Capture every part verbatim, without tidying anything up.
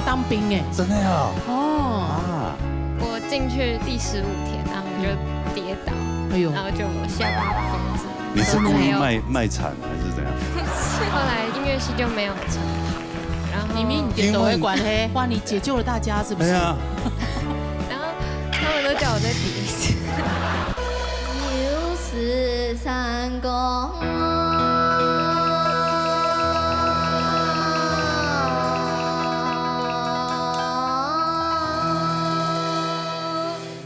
当兵哎。真的啊？哦。啊。我进去第十五天，然后我就跌倒，哎呦。然后就下巴缝着。你是故意卖，卖惨还是怎样？后来音乐系就没有重考，然后明明你跌倒的关系，因为哇，你解救了大家，是不是？哎呀。然后他们都叫我再跌一次。又是三个。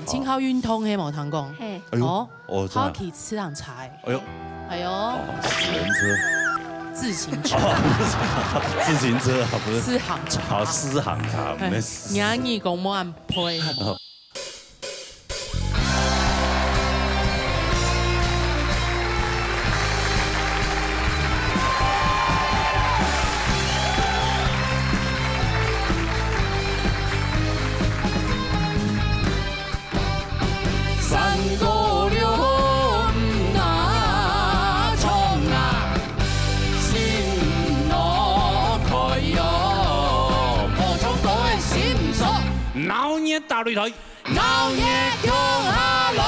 真好运动嘿，无听讲。嘿。哎呦，哦，哦，真的。好去自行车。哎呦。哎呦。哦，死人车。自行车。哦，自行车啊，不是。自行车。好，自行车，哎，没事。你阿姨讲莫按配，好不好？哦。三个六那唱啊，心路开哟，无唱歌个心酸。闹热大擂台。 闹热共下来。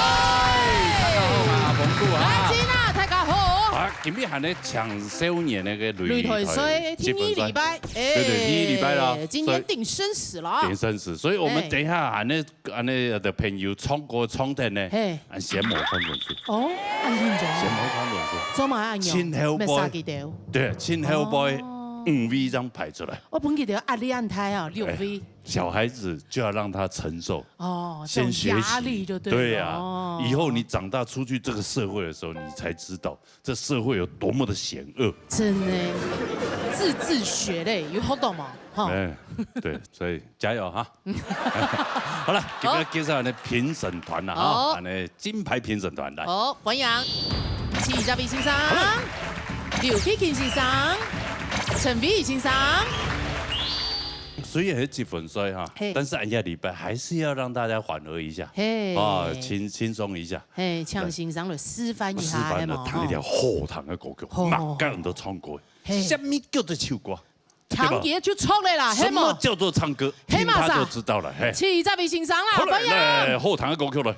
大家好，阿峰哥啊。来，今啊，大家好。啊，今日還咧青少年个擂台賽，擂台賽，第二禮拜，對對，第二禮拜啦。哎，今天定生死了。所以定生死，所以我們等一下還咧，還咧的朋友唱歌唱等呢，嘿。啊，先莫看分數。哦，恁緊張。先莫看分數。做麼个恁樣？前後背。沒啥記得。對，前後背哦。五位這樣排出來。我本記得壓力恁大啊，六位。哎。 小孩子就要讓他承受，哦，先學習。這種壓力就對了，對啊，哦。以後你長大出去這個社會的時候，你才知道這社會有多麼的險惡。真的，自，自學嘞，有學到嗎？哈。哎，對，所以加油哈。好了，今天介紹的評審團了哈，好。啊，那金牌評審團來。好，歡迎徐家偉先生、好了。劉啟勤先生、陳偉先生。 雖然係積分賽哈，嘿。但是哎呀，禮拜還是要讓大家緩和一下，嘿。啊，輕，輕鬆一下。嘿，請先生來示範一下，示範了，係無？彈一條好聽个歌曲，好，好，好。麼个人都唱過，嘿。什麼叫做唱歌？對吧？聽佢就著了啦，什麼叫做唱歌？係無？聽他就知道了，嘿。徐家偉先生啦，好嘞，歡迎。來，好聽个歌曲來。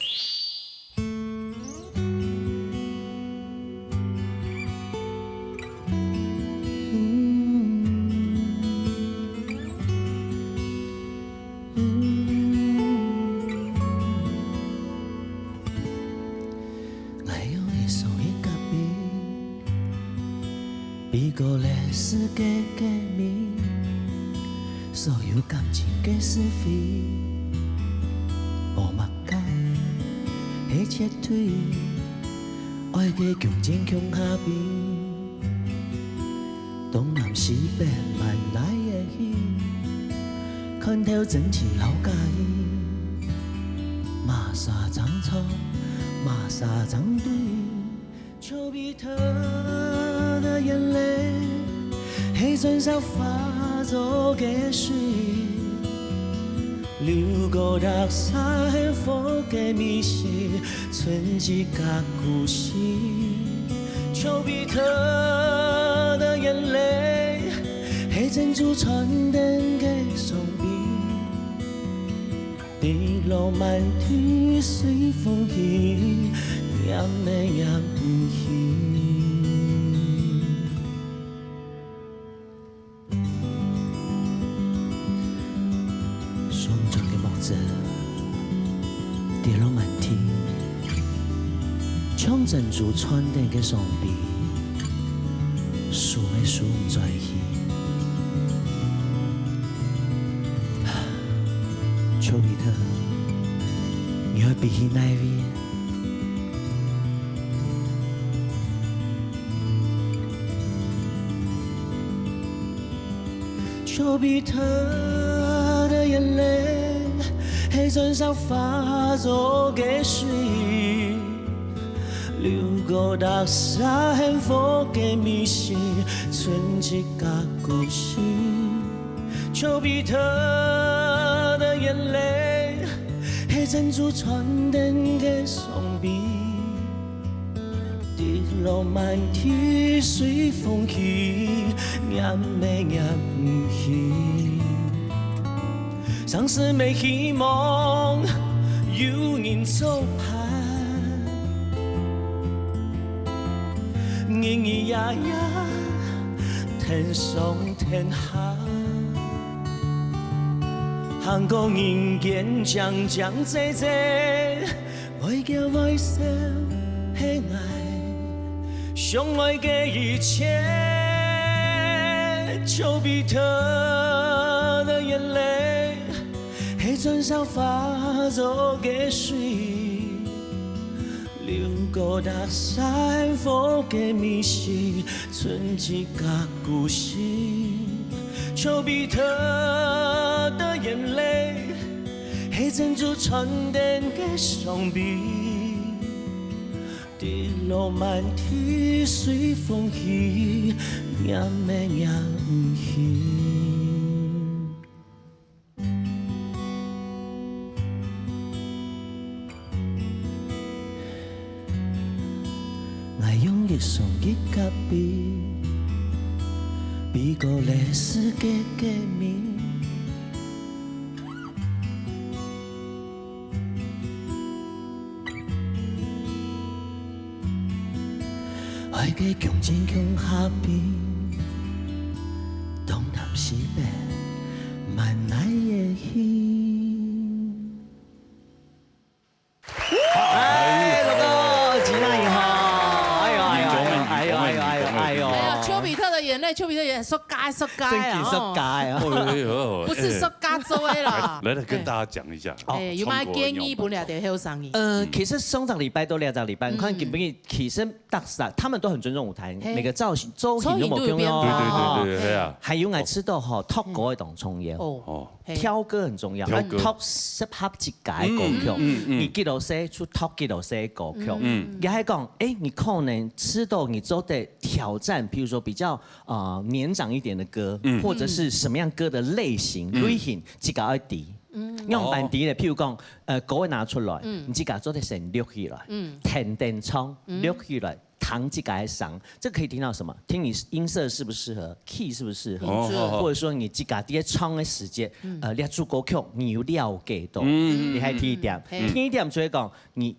上轉个目汁跌落滿地，像珍珠穿等个上臂，數也數毋轉去。丘比特，你愛飛去哪位？ 丘比特的眼泪，黑唇上發作的水，流過大山，幸福的迷信，存在个故事。丘比特的眼泪，黑珍珠穿等个上臂。 跌落滿地隨風去，撿也撿毋起。当时没希望有人做伴，日日夜夜天上天下，行过人间真真济济， 会叫会笑的爱，相爱的一切，丘比特的眼泪，黑船上发着的水，流过大山峰的迷失，存一个故事，丘比特的眼泪。 黑珍珠沉淀个上臂，滴落满地随风去，染也染毋去。我用一双一个笔，比过历史个革命。 海个强进强下边，东南西北，满哪也去。哎，老哥，吉他也好，哎呦，哎呦，哎呦，哎呦，哎呦，哎呦，哎呦。哎呀，丘比特的眼泪，丘比特的眼泪，塑膠，塑膠啊，真是塑膠啊。哦。哎呦，不是塑膠做的啦。来，来，来跟大家讲一下。哦。哎，有没有建议分了点后生人？呃，其实上个礼拜到两个礼拜，你看今天其实大家他们都很尊重舞台，嘿。每个造型造型都没有变化。对对对对对，对啊。还有我知道哈，talk歌的当重要。哦。哦。嘿。挑歌很重要，挑歌。啊，talk适合自己的歌曲，嗯，嗯，嗯。你几多岁就talk几多岁的歌曲。嗯。也还讲，哎，你可能知道你做的挑战，比如说比较，呃，年长一点的歌，嗯。或者是什么样歌的类型，嗯。类型，自己要知。嗯。用板底的，譬如讲，呃，歌拿出来，嗯。你自己做得先录起来，嗯。天天唱，嗯。录起来，弹自己的声，这可以听到什么？听你音色适不适合，key适不适合，音准。哦，哦，哦。或者说你自己在唱的时间，嗯。呃，你要做歌曲，你有了解到，嗯，嗯，你还第一点，嗯，嗯。第一点就会讲，你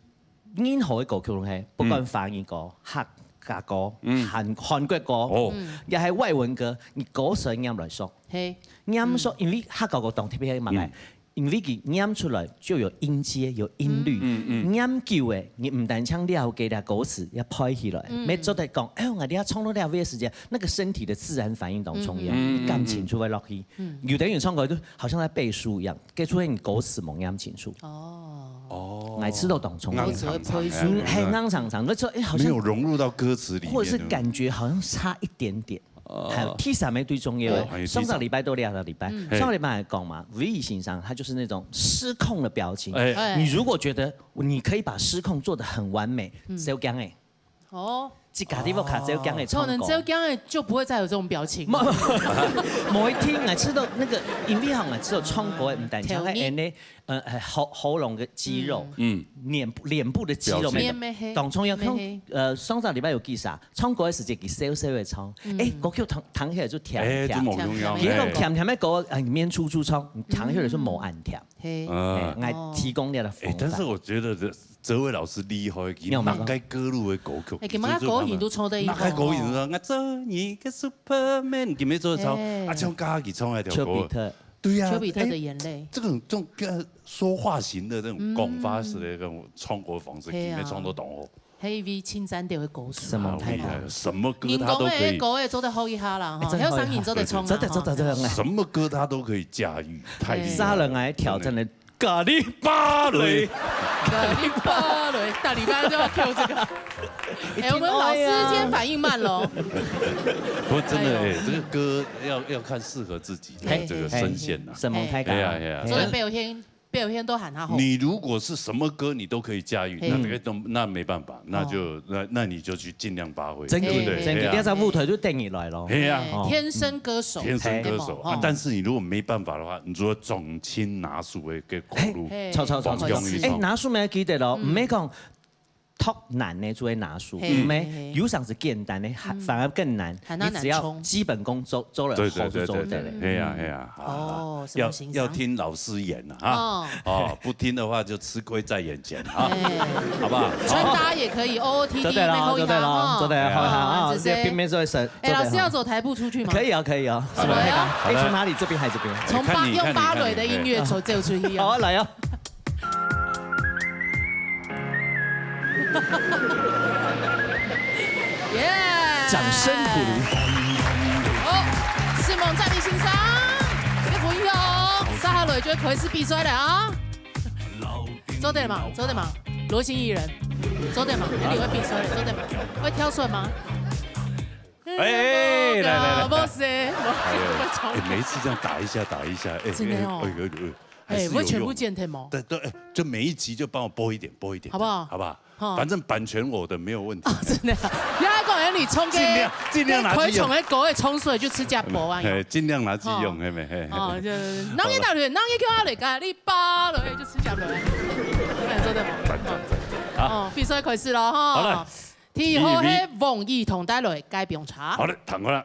任何的歌曲拢系，不管华语歌、客家歌、嗯。韩，韩国歌，哦。也系外文歌，你歌词念来说，嘿。念说，因为客家歌当特别嘛，嗯。因为佢念出来就有音阶、有音律，嗯，嗯，嗯。念久诶，你毋單淨了解了歌词，要拍起来，嗯。没做得讲，哎呦，我哋要唱到了位的时间，那个身体的自然反应当重要，嗯，嗯，嗯，感情就会落去。嗯。有的人唱歌就好像在背书一样，给出你歌词冇念清楚。哦。 哦。我知道当重要。硬长长哎。嗯，很硬长长，那时候，哎，好像没有融入到歌词里面，或者是感觉好像差一点点。哦。还有第三个最重要的，哦，还有第三。上个礼拜到两个礼拜，嗯。上个礼拜还讲嘛，唯一欣赏他就是那种失控的表情。哎。哎。你如果觉得你可以把失控做得很完美，嗯。小强哎。哦。自家地方卡小强的唱歌。可能小强的就不会再有这种表情了。某，某一天，我知道那个，因为哈，我知道唱歌的，毋单淨个，调音。 呃，呃，喉，喉咙的肌肉，嗯。脸部，脸部的肌肉，表情。面咩黑。当重要，咩黑。呃，上个礼拜有介绍，唱歌的时节，佢笑笑的唱，嗯。哎，歌曲弹，弹起来就甜哎，甜。就冇用样，甜甜。你讲哎。甜甜的歌，哎，面粗粗唱，你弹起来就冇恁甜。嘿。嗯。哎，来提供你的方法。哎，但是我觉得这，哲伟老师厉害，有吗？哪个歌路的歌曲，哎，今仔个歌型都唱得一样哦。哪个歌型都唱，我做你个 Superman，你没做得唱，哎。啊，唱歌曲唱那条歌。丘比特。对呀，丘比特的眼泪。哎，这种，这种，呃，说话型的这种讲法式的那种唱歌方式，嗯。你没唱得懂哦。嘿啊。黑V青山调的歌手。什么太高。好厉害，什么歌他都可以。人讲的歌也做得好一下啦，哈，哎，真的好一下。还有声音做得冲啊，真的，真的，哈。真的。什么歌他都可以驾驭，太厉害了。杀人来挑战的 咖哩芭蕾。咖哩芭蕾，大礼拜就要跳这个。哎，我们老师今天反应慢了哦。不过真的，哎呦。哎，这个歌要，要看适合自己的这个声线呐。嘿，嘿，沈蒙开讲。哎呀，哎呀，做得表现，表现都喊他好。你如果是什么歌你都可以驾驭，嘿。那这个都，那没办法，那就，哦。那，那你就去尽量发挥，真个，对不对？真个，哎呀。你要在舞台就等你来咯。哎呀。哎，哦。天生歌手。天生歌手，嘿。啊，但是你如果没办法的话，你就要重新拿出一个口路，嘿，唱，唱，唱，唱。放松一下。哎，拿出来记得咯，嗯。毋系讲較難个就會拿書，嘿，毋係，嘿，嘿。有時係簡單个，還，嗯。反而更難。還要難衝。你只要基本功做，做了，對，對，好就做得了。對，對，對。嘿呀，嘿呀，好，好，哦，好。要，什麼形式啊？要聽老師言啊，哈。哦。哦，不聽的話就吃虧在眼前啊，嘿。好不好？穿搭也可以，O O T D，做得了，背後一行，做得了，哦。做得了，好，好，好，哦，這些。這邊沒做事，哎，做得好。老師要走台步出去嗎？可以啊，可以啊。什麼？好的。哎，從哪裡？這邊還是這邊？從芭，看你，用芭蕾的音樂走，看你，看你。走出去啊。好啊，來啊。 耶！掌聲鼓勵。好，承蒙讚美先生，這个朋友，接下來就開始比賽了啊！做得嗎？做得嗎？流行藝人，做得嗎？你會比賽了，做得嗎？會跳船嗎？哎，來，來，來。不是，哎呦，哎，每一次這樣打一下，打一下，哎，真的哦。哎，哎，哎，哎。 哎，還是有用。我全部剪掉哦。對，對，哎，就每一集就幫我播一點，播一點，好不好？好不好？好。反正版權我的，沒有問題。哦，真的啊。你還講，哎，你衝个，盡量，盡量拿去用。你可以衝个狗，哎，衝出來就自家播啊。嘿，盡量拿去用，哦。嘿，嘿，嘿。哦，就是，人家到底，人家叫我來幹，你扒了，哎，就自家播啊。你看，做得嗎？讚，讚，讚，讚。好。哦，比賽開始了哈。好了。第一號係王雨桐帶來个《該枋車》。好了，彈過來。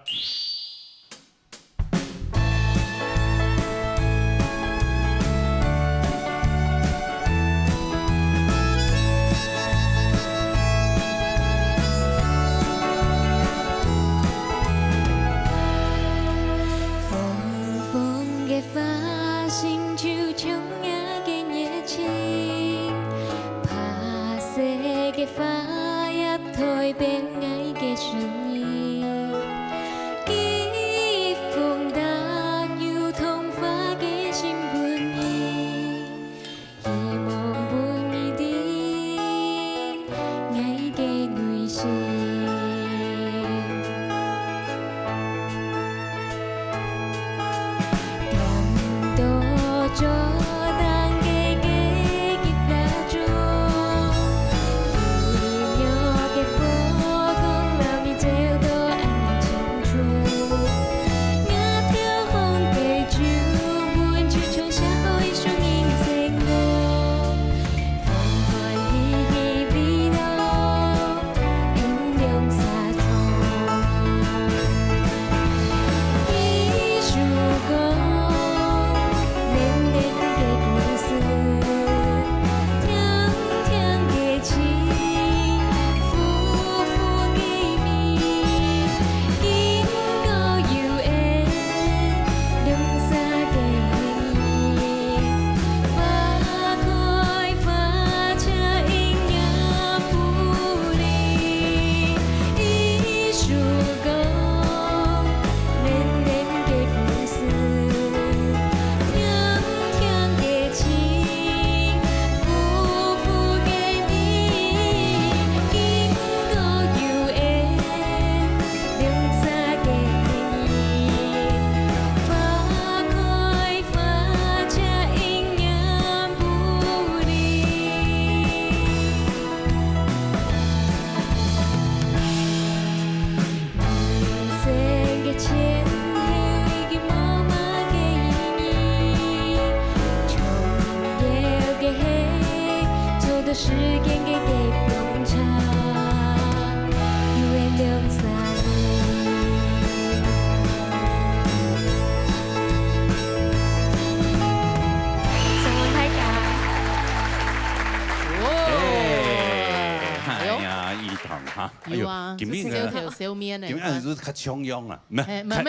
承蒙大家。哎，哎喲。哎呀，雨桐哈。有啊，哎喲，今日呢，這是笑頭笑面的。今日係較像樣啊，毋係，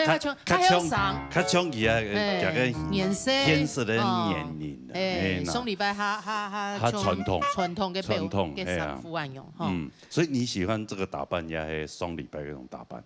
嘿，較，較，較像，較像佢啊，嘿，這個年歲，現實的年齡啊，哦。哎，哎，那上禮拜哈，哈，哈，較傳統，傳統个表，傳統，个衫褲恁樣，哎呀。吼。嗯，所以你喜歡這個打扮，也係上禮拜那種打扮？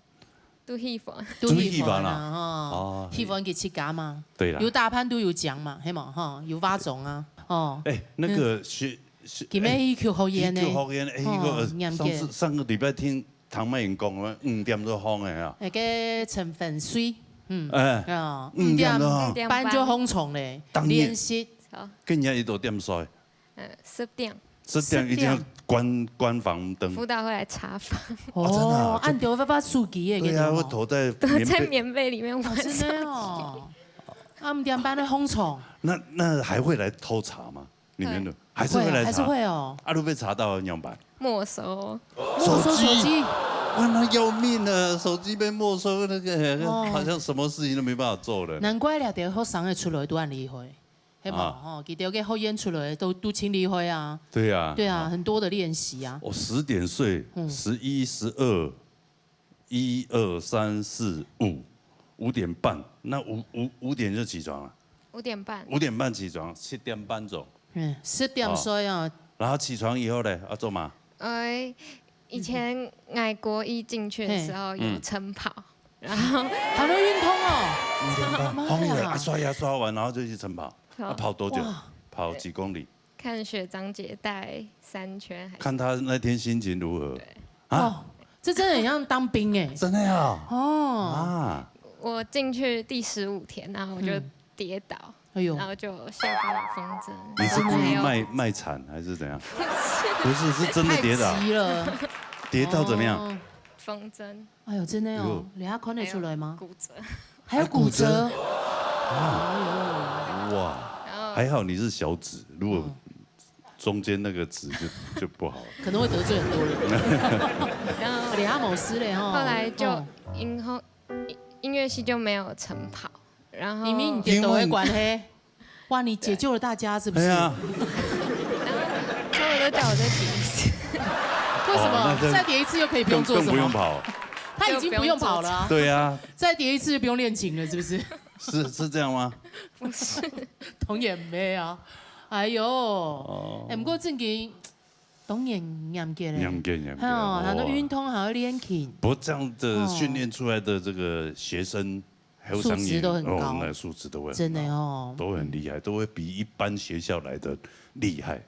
都喜歡。都喜歡啊，吼。哦。喜歡佢自家嘛。對啦。有打扮都有講嘛，係無？吼，有化妝啊，吼。哎，那個學，學，今晡日去學院呢。哎，去學院，哎，吼，一個，呃，嚴格。上次，上個禮拜聽唐曼雲講，五點就放的啊。那個陳粉水，嗯，哎，哦，五點就放。五點半就䟘床咧，當然。練習。好。跟人家一多點睡。 呃，十點。十點已經要關，十點。關房燈。輔導會來查房。哦，真的啊，哦，恁早會發手機个，對啊，你知道嗎？我躲在棉被。躲在棉被裡面玩手機。哦，真的哦。啊，五點半的䟘床。那，那還會來偷查嗎？你们的还是会来查，还是会哦。啊，都被查到了，你怎么办？没收。没收手机，哇，那要命了，手机被没收，那个哦好像什么事情都没办法做了。难怪了，个学生个出来都很厉害，系嘛？啊吼，佢哋个学员出来都都真厉害啊。对呀，对啊，很多的练习啊。我十点睡，嗯十一、十二，一二三四五，五点半，那五五五点就起床了，五点半。五点半起床，七点半钟，嗯，十点睡啊，然后起床以后呢，要做嘛？呃，以前我国一进去的时候有晨跑，然后还能运动哦。五点半，妈呀红了啊，刷牙刷完，然后就去晨跑，好啊，跑多久哇？跑几公里？看学长姐带三圈还是看他那天心情如何。啊，哦，这真的很像当兵哎。真的呀？哦，啊，我进去第十五天，然后我就嗯跌倒，哎呦然，后就下巴有风筝。你是故意然后还有卖卖惨还是怎样？不是，是真的跌倒太，急了，跌到怎么样？哦？风筝？哎呦，真的哦哎呦，你还看得出来吗？骨折。还有骨折，哇，然后还好你是小指，如果中间那个指就就不好了。可能会得罪很多人。然后你还没事嘞哈。后来就哦音后音音乐系就没有晨跑，然后明明你跌倒的关系，哇，你解救了大家是不是？哎呀，他们都叫我再跌一次。为什么哦那这再跌一次又可以不用做什么？更不用跑。他已经不用跑了啊，对呀，再跌一次就不用练琴了，是不是？是是这样吗？童颜妹啊，哎呦，哦哎，不过正经童颜严格嘞，严格严格哎呦，还有哦运动还要练琴，不过这样的训练出来的这个学生，还有素质都很高哦，那素质都会很真的高哦。都很厉害，都会比一般学校来的厉害。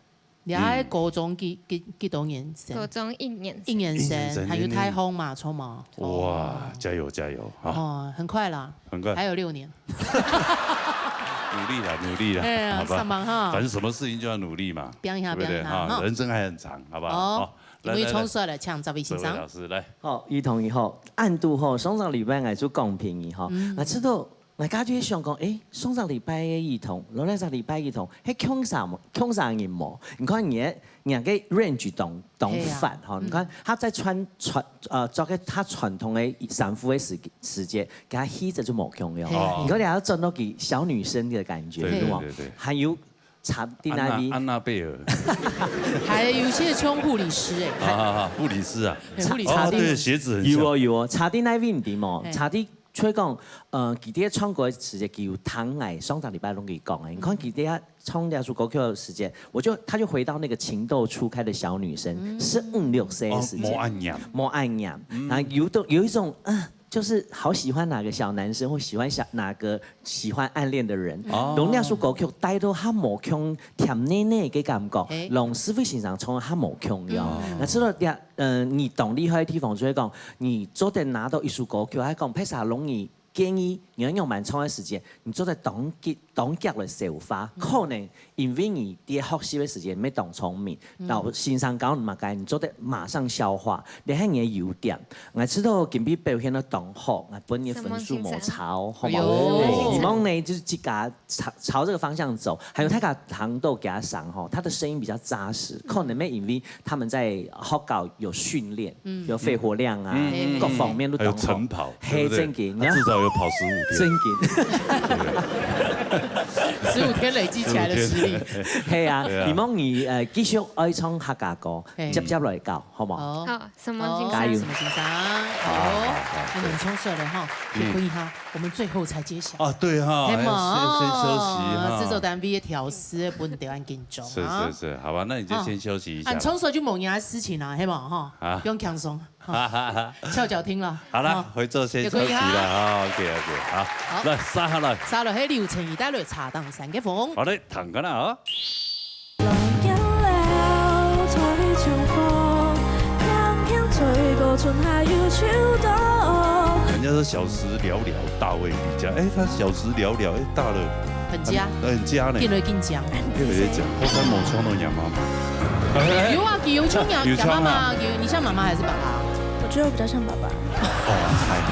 你还高中几几几多年生？国中一年一年一年生生，还有太空马冲嘛？哇，加油加油啊！哦，很快啦，很快，还有六年，努力啦，努力啦，哎呀，好吧上班哈反正什么事情就要努力嘛，拼一下对不对？拼一下哈人生还很长，好不好？哦好，来因为来来冲出来了，请这位先生这位老。师来，好，雨桐你好，恁堵好，上个禮拜𠊎就講評你吼，嗯𠊎知道，𠊎家就想講，誒，上个禮拜个雨桐，落來个禮拜雨桐，係共下無，共下人無？你看你个，你个 range當當係啊闊吼，你看他在穿穿呃，著个他傳統个衫褲个時時節，跟他氣質就無共樣。係啊你看你還要轉到給小女生的感覺，對對無對對對？還有差在哪位？安娜安娜貝爾还有一些冲护理师哎，啊，护理师啊，哎护理师哦，啊对，鞋子很像。有哦有哦，差在哪位你知無？嘿差在所以講，呃，佢在唱歌个時節，佢有聽𠊎上个禮拜攏佢講个。你看佢在唱這首歌曲个時節，我就他就回到那個情竇初開的小女生，十五六歲个時節，哦，無恁樣。無恁樣，然後有種有一種，嗯、就是好喜歡哪個小男生或喜歡小哪個喜歡暗戀的人，哦用這首歌曲帶到較無共甜奶奶个感覺嘿，用思維先生唱較無共樣。嗯那知道這，嗯、你當厲害的地方就係講，你做得拿到一首歌曲，還講，譬如講你建議你愛仰般唱个時節，你做得當急當急來消化，可能因為你在學習个時節你當聰明，然後先生教你麼个，你做得馬上消化，這係你个優點。𠊎知道今晡表現得當好，𠊎分你分數無差哦，好嗎？哎呦對，希望呢就是自家朝朝這個方向走，還有大家聽到佢个聲吼，他的聲音比較扎實，可能會因為他們在學校有訓練，有肺活量啊，嗯各方面都當好。還有晨跑，嘿，對不對？正經，他至少有跑十五天。正經。十五天累积起来的实力。係啊对啊，希望你呃繼續愛唱客家歌，嘿接接落來教，好無？哦，好，什麼先哦生？什麼先生？好好哦好，你很充实了哈，嗯可以哈，我们最后才揭晓。啊，對哈，嘿嘛，哎先先休息哈。製作單位的調試不能得按緊張是啊是。是，好吧，那你就先休息一下吧。啊，充實就無其他事情啦，係無？哈，啊用輕鬆，哈翹腳聽了。好了啊，回座先休息也可以啊了啊，OK OK，好，好來，接下來，接落去流程一帶來茶當三个風。好嘞，躺个啦啊。冷眼了，吹清風，輕輕吹過春夏又秋冬。人家說小時了了，大未必佳。哎，他小時了了，哎，大了很佳，很很佳呢。變得更佳。越來越講，後生無衝到娘媽媽。有啊，有衝娘有衝啊娘媽媽，有，你像媽媽還是爸爸？我覺得我比較像爸爸。哦，還好。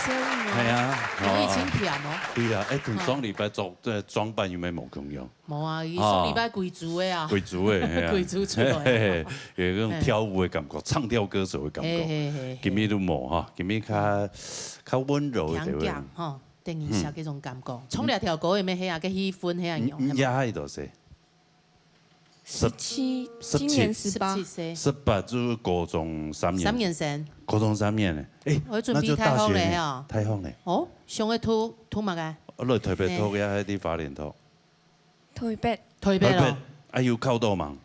表演哦。係啊，今日真甜哦。對啊，哎，同上禮拜裝，呃，裝扮有無無共樣？無啊，佢上禮拜貴族个啊。貴族个，係啊。貴族出來啊。嘿嘿嘿，有那種跳舞的感覺，唱跳歌手的感覺。嘿嘿嘿嘿。今日都無哈，今日較，較溫柔一點。強強哈，等一下這種感覺。唱兩條歌有無？係啊，个氣氛係啊，嗯，嗯，也還多些。 十七，十七，今年十八。十七歲。十八就是高中三年。三年生。高中三年呢，哎，我準備大學了喲。那就大學呢，大學呢。哦，想要讀，讀麼个？我來台北讀，也還在花蓮讀。台北。台北咯。台北，啊，有考到嗎？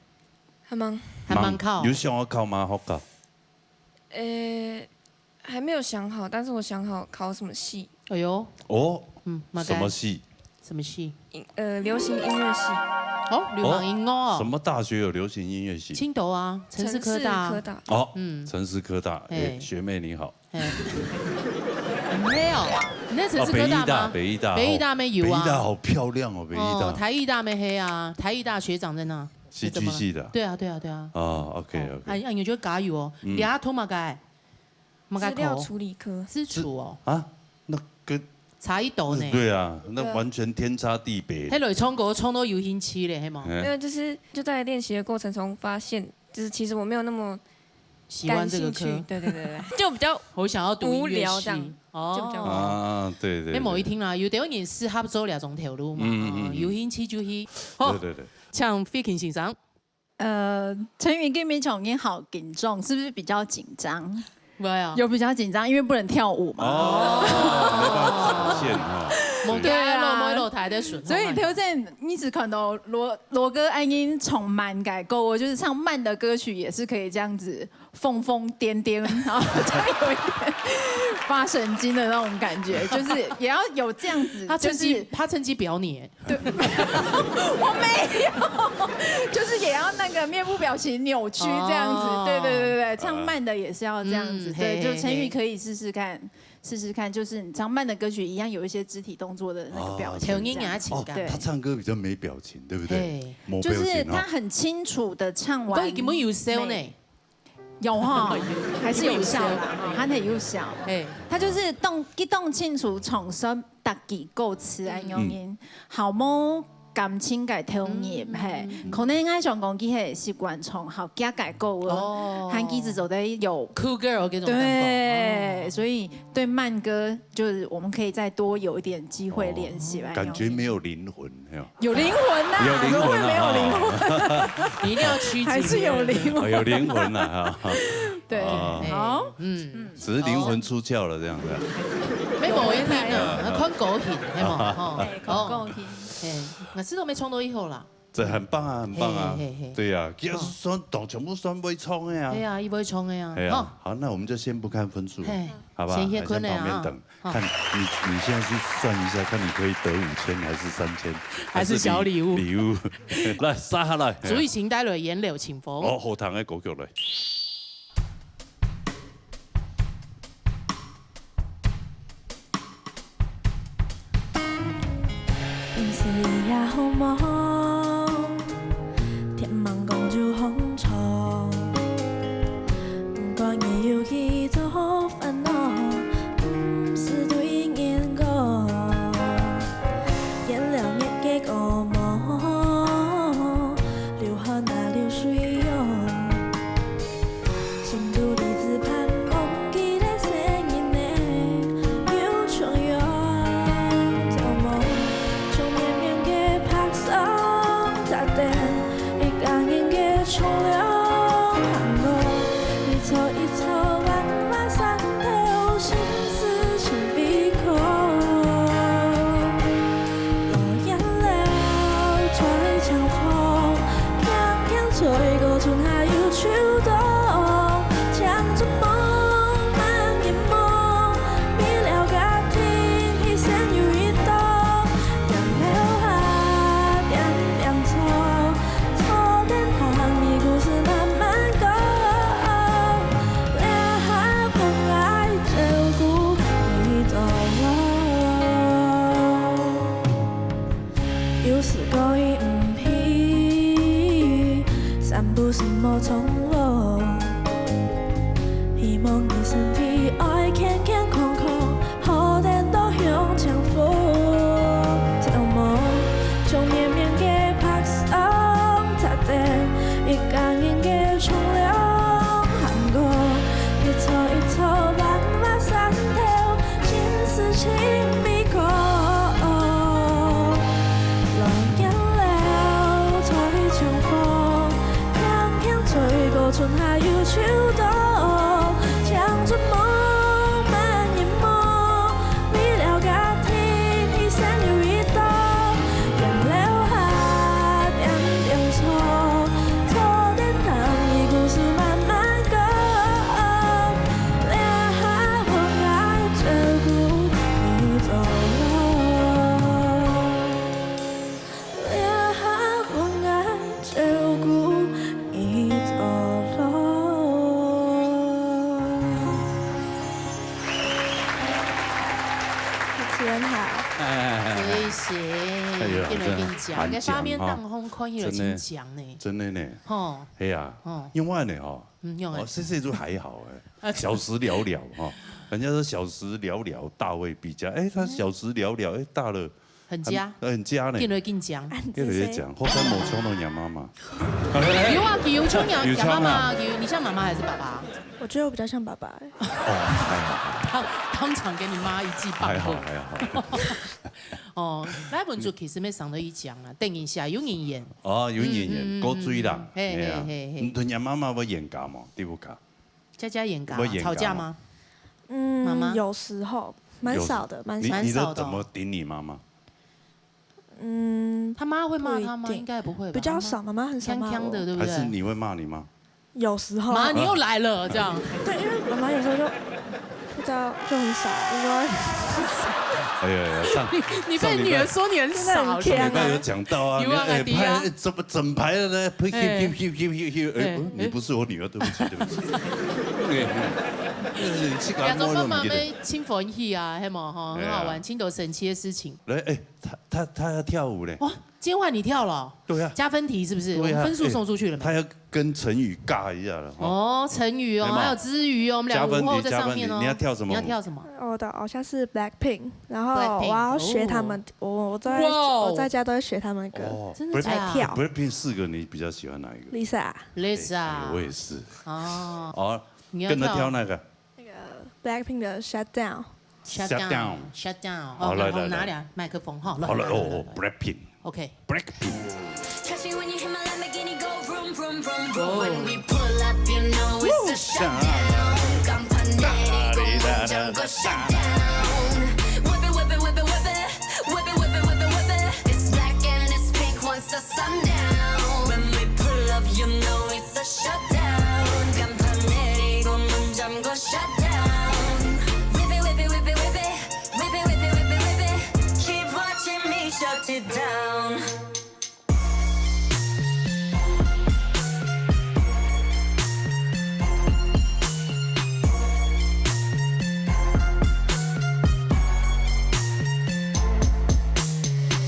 還吂。還吂考。有想要考麼个學校？呃，還沒有想好，但是我想好考什麼系。哎喲。哦，嗯，麼个？什麼系？什麼系？音，呃，流行音樂系。哦，流行音樂哦。什麼大學有流行音樂系？青島啊，城市科大。城市科大。哦，嗯。城市科大，哎，嘿。學妹你好。嘿。沒有，你在城市科大嗎？哦，北藝大，北藝大，北藝大沒有啊。哦，北藝大好漂亮哦，北藝大。哦，台藝大沒黑啊，台藝大學長在那。戲劇系的。怎麼了？對啊，對啊，對啊。哦，OK，OK。哦，啊，啊，你就加油哦。嗯。你要讀麼个？ 麼个科？資料處理科。資處哦。啊，那跟差一斗呢。對啊，那完全天差地別。對啊。彼來唱歌唱到有興趣咧，係無？哎。沒有，就是，就在練習的過程中發現，就是其實我沒有那麼喜歡這個科。感興趣。對，對，對，對，就比較我想要讀音樂系。無聊這樣，哦。就比較無聊。啊，對，對，對。哎，無一定啦，有兜人適合做這種頭路嘛，嗯，嗯，嗯。哦，有興趣就去。好，對，對，對。請費勤先生。 呃，陳宇今晡日唱歌好緊張，是不是比較緊張？沒有。有比較緊張，因為不能跳舞嘛。哦，沒辦法展現哈。對啊。無跳舞，無落台的時候嘛。所以頭先你只看到羅，羅哥恁樣唱慢个歌，我就是唱慢的歌曲也是可以這樣子瘋瘋癲癲，然後再有一點發神經的那種感覺，就是也要有這樣子，他趁機，就是他趁機表你耶。 對，我沒有，就是也要那個面部表情扭曲這樣子，哦。對，對，對，對，唱慢的也是要這樣子，嗯，對，嘿，嘿，就陳宇可以試試看，嘿。試試看，就是你唱慢的歌曲一樣有一些肢體動作的那個表情這樣。哦，調音給他情感。對。哦，他唱歌比較沒表情，對不對？嘿。沒表情哦。就是他很清楚地唱完，佢根本有笑呢。每 有哈，還是有笑啦，哈，還係有笑。嘿。他就是當，佢當清楚唱出逐句歌詞恁樣，嗯。好無感情个投入，嗯，嘿。嗯，嗯。可能𠊎想講，佢係習慣唱好聽个歌哦，哦。還佢自做得有。Cool girl這種感覺。對，哦。所以對慢歌，就是我們可以再多有一點機會練習，哦。恁樣。感覺沒有靈魂。 有靈魂吶，有靈魂啊，怎麼會沒有靈魂？你一定要曲解別人。還是有靈魂。哦，有靈魂啊，哈。對，哦。好。嗯。只是靈魂出竅了這樣子啊。沒無一定啊，看個性，係無？吼。對，看個性。哦。嘿，𠊎試著無唱到以後啦。這很棒啊，很棒啊。嘿，嘿，嘿。對啊，其實算，都全部算會唱个啊。對啊，佢會唱个啊。哎呀，吼。好，那我們就先不看分數了，嘿，好吧？先歇睏了啊。來，先旁邊等。 好。看你，你現在去算一下，看你可以得五千還是三千，還是小禮物。還是禮，禮物。來，續下來。朱雨晴帶來《煙柳清風》。哦，好聽个歌曲來。毋使也好無，天吂光就紅衝。毋管你有幾多 煩惱，毋使對人講。原諒你个惡夢，流汗啊流水湧。心肚裡只盼望記得細人仔有重陽。做夢，像綿綿个白霜，打等一家人个重陽。行過一座一 座萬壩山頭，心事盡被苦。落葉了，吹清風，輕輕吹過春夏又秋冬。青春夢，慢人夢，未了个天，一生有一冬。 點頭下，點點頭，坐等聽你故事慢慢講。這下分𠊎照顧你到老。有時過意毋去，三步四步衝路。希望你身體愛健健康康，好春夏有秋冬，青春無眠眠無，未了解天，一生有一冬，眼泪下點點錯，錯點等你故事慢慢講，這下阮愛照顧你走了。 這下阮愛照顧你走了。主持人好。哎，谢谢，哎呀，跟人跟你讲，很在下面强哈当红看起来真的真强呢。真的呢，吼，哎呀，哦，另外呢哈，嗯，用啊哦，，这是一种还好哎，小时了了哈，人家说小时了了，大未必佳，哎，他小时了了，哎，大了很佳，很佳呢，跟人跟讲。跟人讲，后山某冲动养妈妈，有啊，有冲养有冲啊养妈妈，有你像妈妈还是爸爸？我觉得我比较像爸爸欸。哦，还好，当当场给你妈一记棒还好，喝。还好。哦，来文竹其实没想到一讲啊，等一下有人演，哦，有演演，嗯嗯嗯古追啦，嘿嘿哎呀嘿嘿你同你妈妈会演讲吗？对不对？佳佳演讲啊，会演讲吵架吗？嗯，妈妈有时候蛮少的，蛮你少。你都怎么顶你妈妈？嗯，他妈会骂他吗？不一定应该不会吧？比较少，妈妈很少骂我。他妈，锵锵的，对不对？还是你会骂你妈？有时候。妈，你又来了，这样。对，因为妈妈有时候就不知道，就很少，我说哎呀呀，上你被女儿说你很少，真的很是吗上礼拜有讲到啊，有啊哎，对啊拍怎么整排的呢？呸哎呸呸呸呸呸，哎，哎哦，你不是我女儿，对不起，对不起。哎，嗯，你去亚洲妈妈搞我怎么记得？被亲粉戏啊，黑毛哈，很好玩，哎呀亲头神奇的事情。来，哎，他他他要跳舞嘞，哇，今天换你跳了哦，对啊，加分题是不是？我对啊们分数送出去了没？他要跟成语尬一下了哈。哦，成语哦，黑毛还有之语哦，我们俩加分题午后在加分题上面哦。你要跳什么舞你要跳什么？我的偶像是 Blackpink，然后 Blackpink，我要学他们，我我在哇哦我在家都会学他们的歌。哦真的假的来跳，Blackpink 四个，你比较喜欢哪一个？ Lisa， Lisa，哎我也是。哦，哦，你要跟他跳跳那个。那个 Blackpink 的 Shutdown。 Shutdown Shutdown，好来来来我拿俩麦克风哈，好了哦来来来来，Blackpink。 OK， Blackpink。 Catch me when you hear my Lamborghini go vroom vroom vroom vroom. Oh. When we pull up, you know it's a shutdown. 간판 내리고 문장고 shutdown. Whip it, whip it, whip it, whip it. Whip it, whip it, whip it, whip it. It's black and it's pink once the sun down. When we pull up, you know it's a shutdown. 간판 내리고 문장고 shutdown. Whip it, whip it, whip it, whip it. Whip it, whip it, whip it, whip it. Keep watching me shut it down.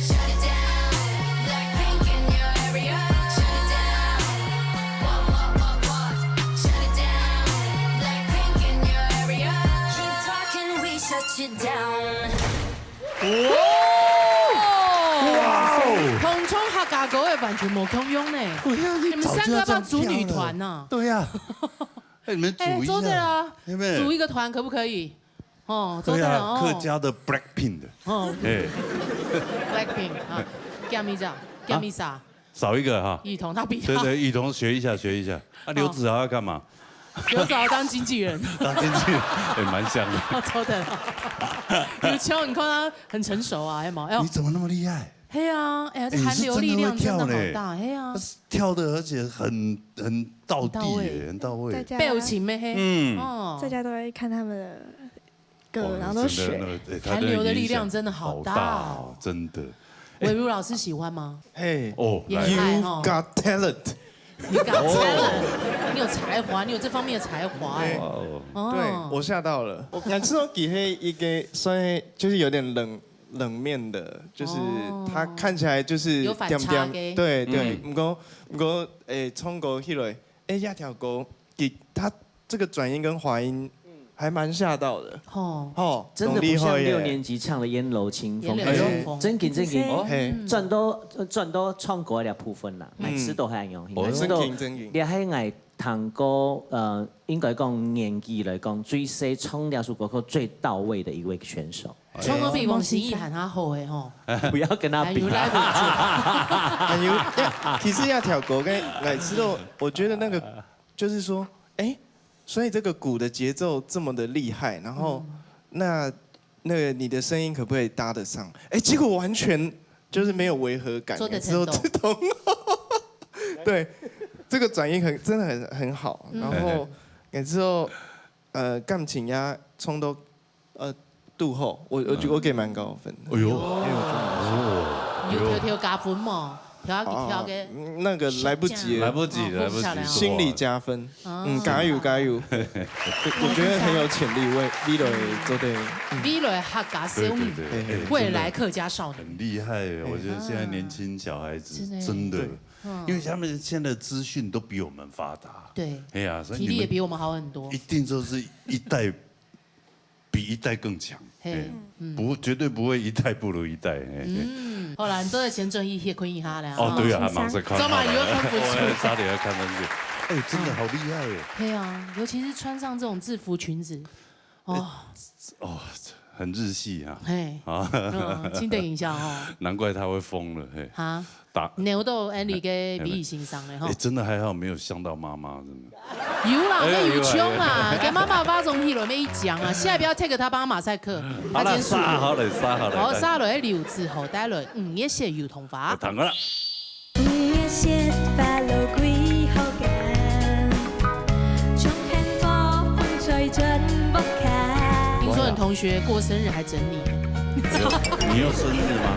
Shut it down. Blackpink in your area. Shut it down. What, what, what, what? Shut it down. Blackpink in your area. Keep talking, we shut you down. 哇哦！同窗客家歌的完全无共样呢。对呀，你们三个要不要组女团呐？对呀，哎，你们组哎，一做得啊下，，对不对？组一个团可不可以？哦，做对呀，得了哦。客家的 Blackpink 的，哦哎，，Blackpink 啊，叫咩名？叫咩名？少一个哈。雨桐他比对对，雨桐学一下，学一下。啊，刘子豪要干嘛？刘子豪当经纪人，当经纪人也蛮像的。哦，做得了。有球，你看他很成熟啊，有没有？哎呦你，怎么那么厉害？嘿啊，哎呀，这哎韩流力量真的好大，你是真的会跳嘞嘿啊他，是跳的，而且很很到地很到位耶，很到位。在家表情没黑，嗯哦在，家都会看他们的歌，哦然后都学。真的那个哎他韩流的力影响量真的好好大哦哦，真的。伟如老师喜欢吗？嘿也哦来很爱哦，You got talent。你敢才了，你有才华，你有这方面的才华哎。哦，哦对，我吓到了。我感受到给黑一个算是就是有点冷冷面的，就是哦他看起来就是有反差的点点对对，嗯不过不过诶，唱歌起来，诶，这条歌给他这个转音跟滑音还蛮吓到的，哦，吼，真的不很厉害耶像六年级唱的《烟楼清风》，烟楼清风正经正经，嘿，转到转到唱歌的部分啦，嗯每次都还有，哦每次都正经正经你还爱唱歌，呃，应该讲年纪来讲，最适唱这首歌曲最到位的一位选手。唱歌比王心怡还要好哎吼，不要跟他比还有，来不及。哎呦，其实要跳过跟来知道，我觉得那个就是说，哎，所以这个鼓的节奏这么的厉害，然后那那个你的声音可不可以搭得上？哎，结果完全就是没有违和感，做得成功。之后自动，对，这个转音很真的很很好，然后之后呃感情呀冲到呃度后，我我觉我给蛮高分的。哎呦，你有偷偷加分嘛？挑个挑个，嗯那个来不及了，来不及，来不及，下来哦心理加分，嗯，加油加油，我觉得很有潜力，未未来做得，未来客家少女，对对对，未来客家少女，很厉害耶！我觉得现在年轻小孩子真的，因为他们现在资讯都比我们发达，对，哎呀，所以体力也比我们好很多一。定就是一代比一代更强，嘿哎，不绝对不会一代不如一代，哎，哎嗯，好啦，你做得先转去歇睏一下啦。哦，对啊，还先生蛮在看，做嘛有要看分数我差点要看分数，哎，真的好厉害耶！对啊，尤其是穿上这种制服裙子，哦，哦，很日系啊，嘿，啊，嗯，经典影像哦。难怪他会疯了，嘿，哈，打。扭到 Andy 个美语先生了哈哎，。真的还好没有像到妈妈，真的。有啦，哎那有穷啦，给妈妈发种屁了没讲啊，现在不要 take 他帮他马赛克，好了，他先输。杀好了，杀好了。好，来杀落去六字好，带落，嗯，也写油桐花。我谈过了。五月雪花落几好看，从幸福风吹转屋下。听说你同学过生日还整你，你有生日吗？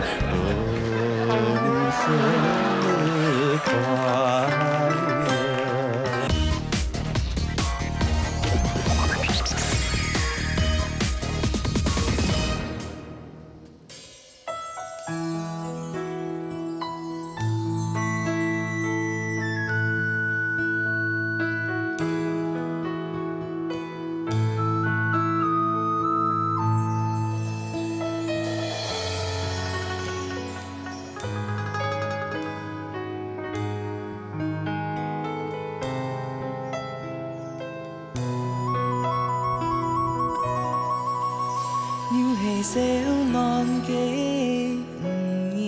又係小囡个五月，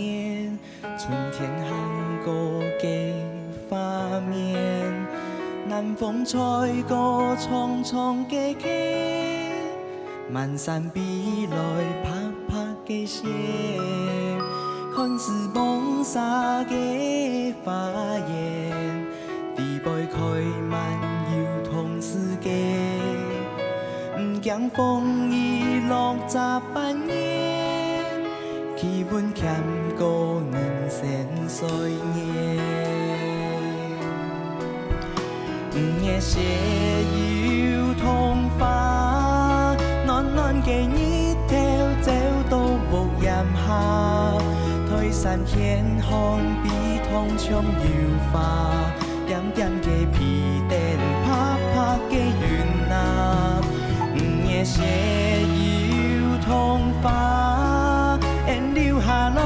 春天行過个畫面，南風吹過蒼蒼个溪，滿山飛來白白个雪，看似濛沙个花園。 裡背開滿油桐樹个，毋驚風雨落十八年，氣溫欠過人生歲月。五月雪油桐花，暖暖个日頭照到屋簷下，台山天空比糖像油花。 點點个皮蛋，白白个雲啊，五月雪油桐花，𫣆留下來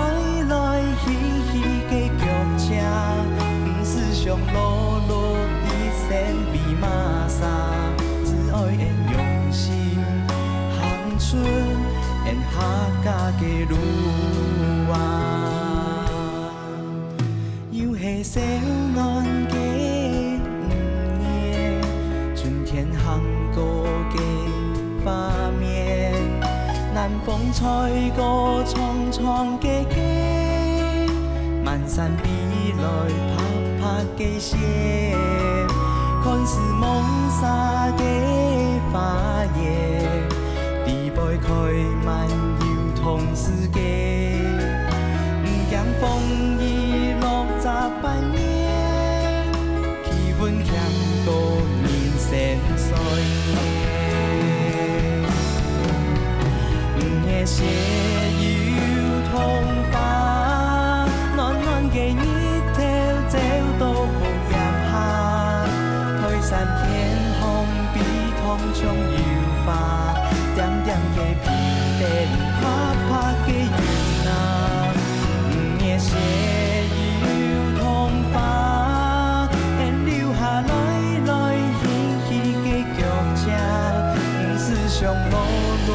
來去去个腳跡，毋使想勞碌一生為麼儕，只愛𫣆用心行出𫣆客家个路啊。 又係小囡个五月，春天行過个畫面，南風吹過蒼蒼个溪，滿山飛來白白个雪，看似濛沙个花園。 裡背開滿油桐樹个，毋驚風雨落十八年，氣溫欠過人生歲月。五月雪油桐花，暖暖个日頭照到屋簷下，台山天空 比糖像油花，點點个皮蛋，白白个雲啊。五月雪油桐花，𫣆留下來來去去个腳跡，毋使想勞碌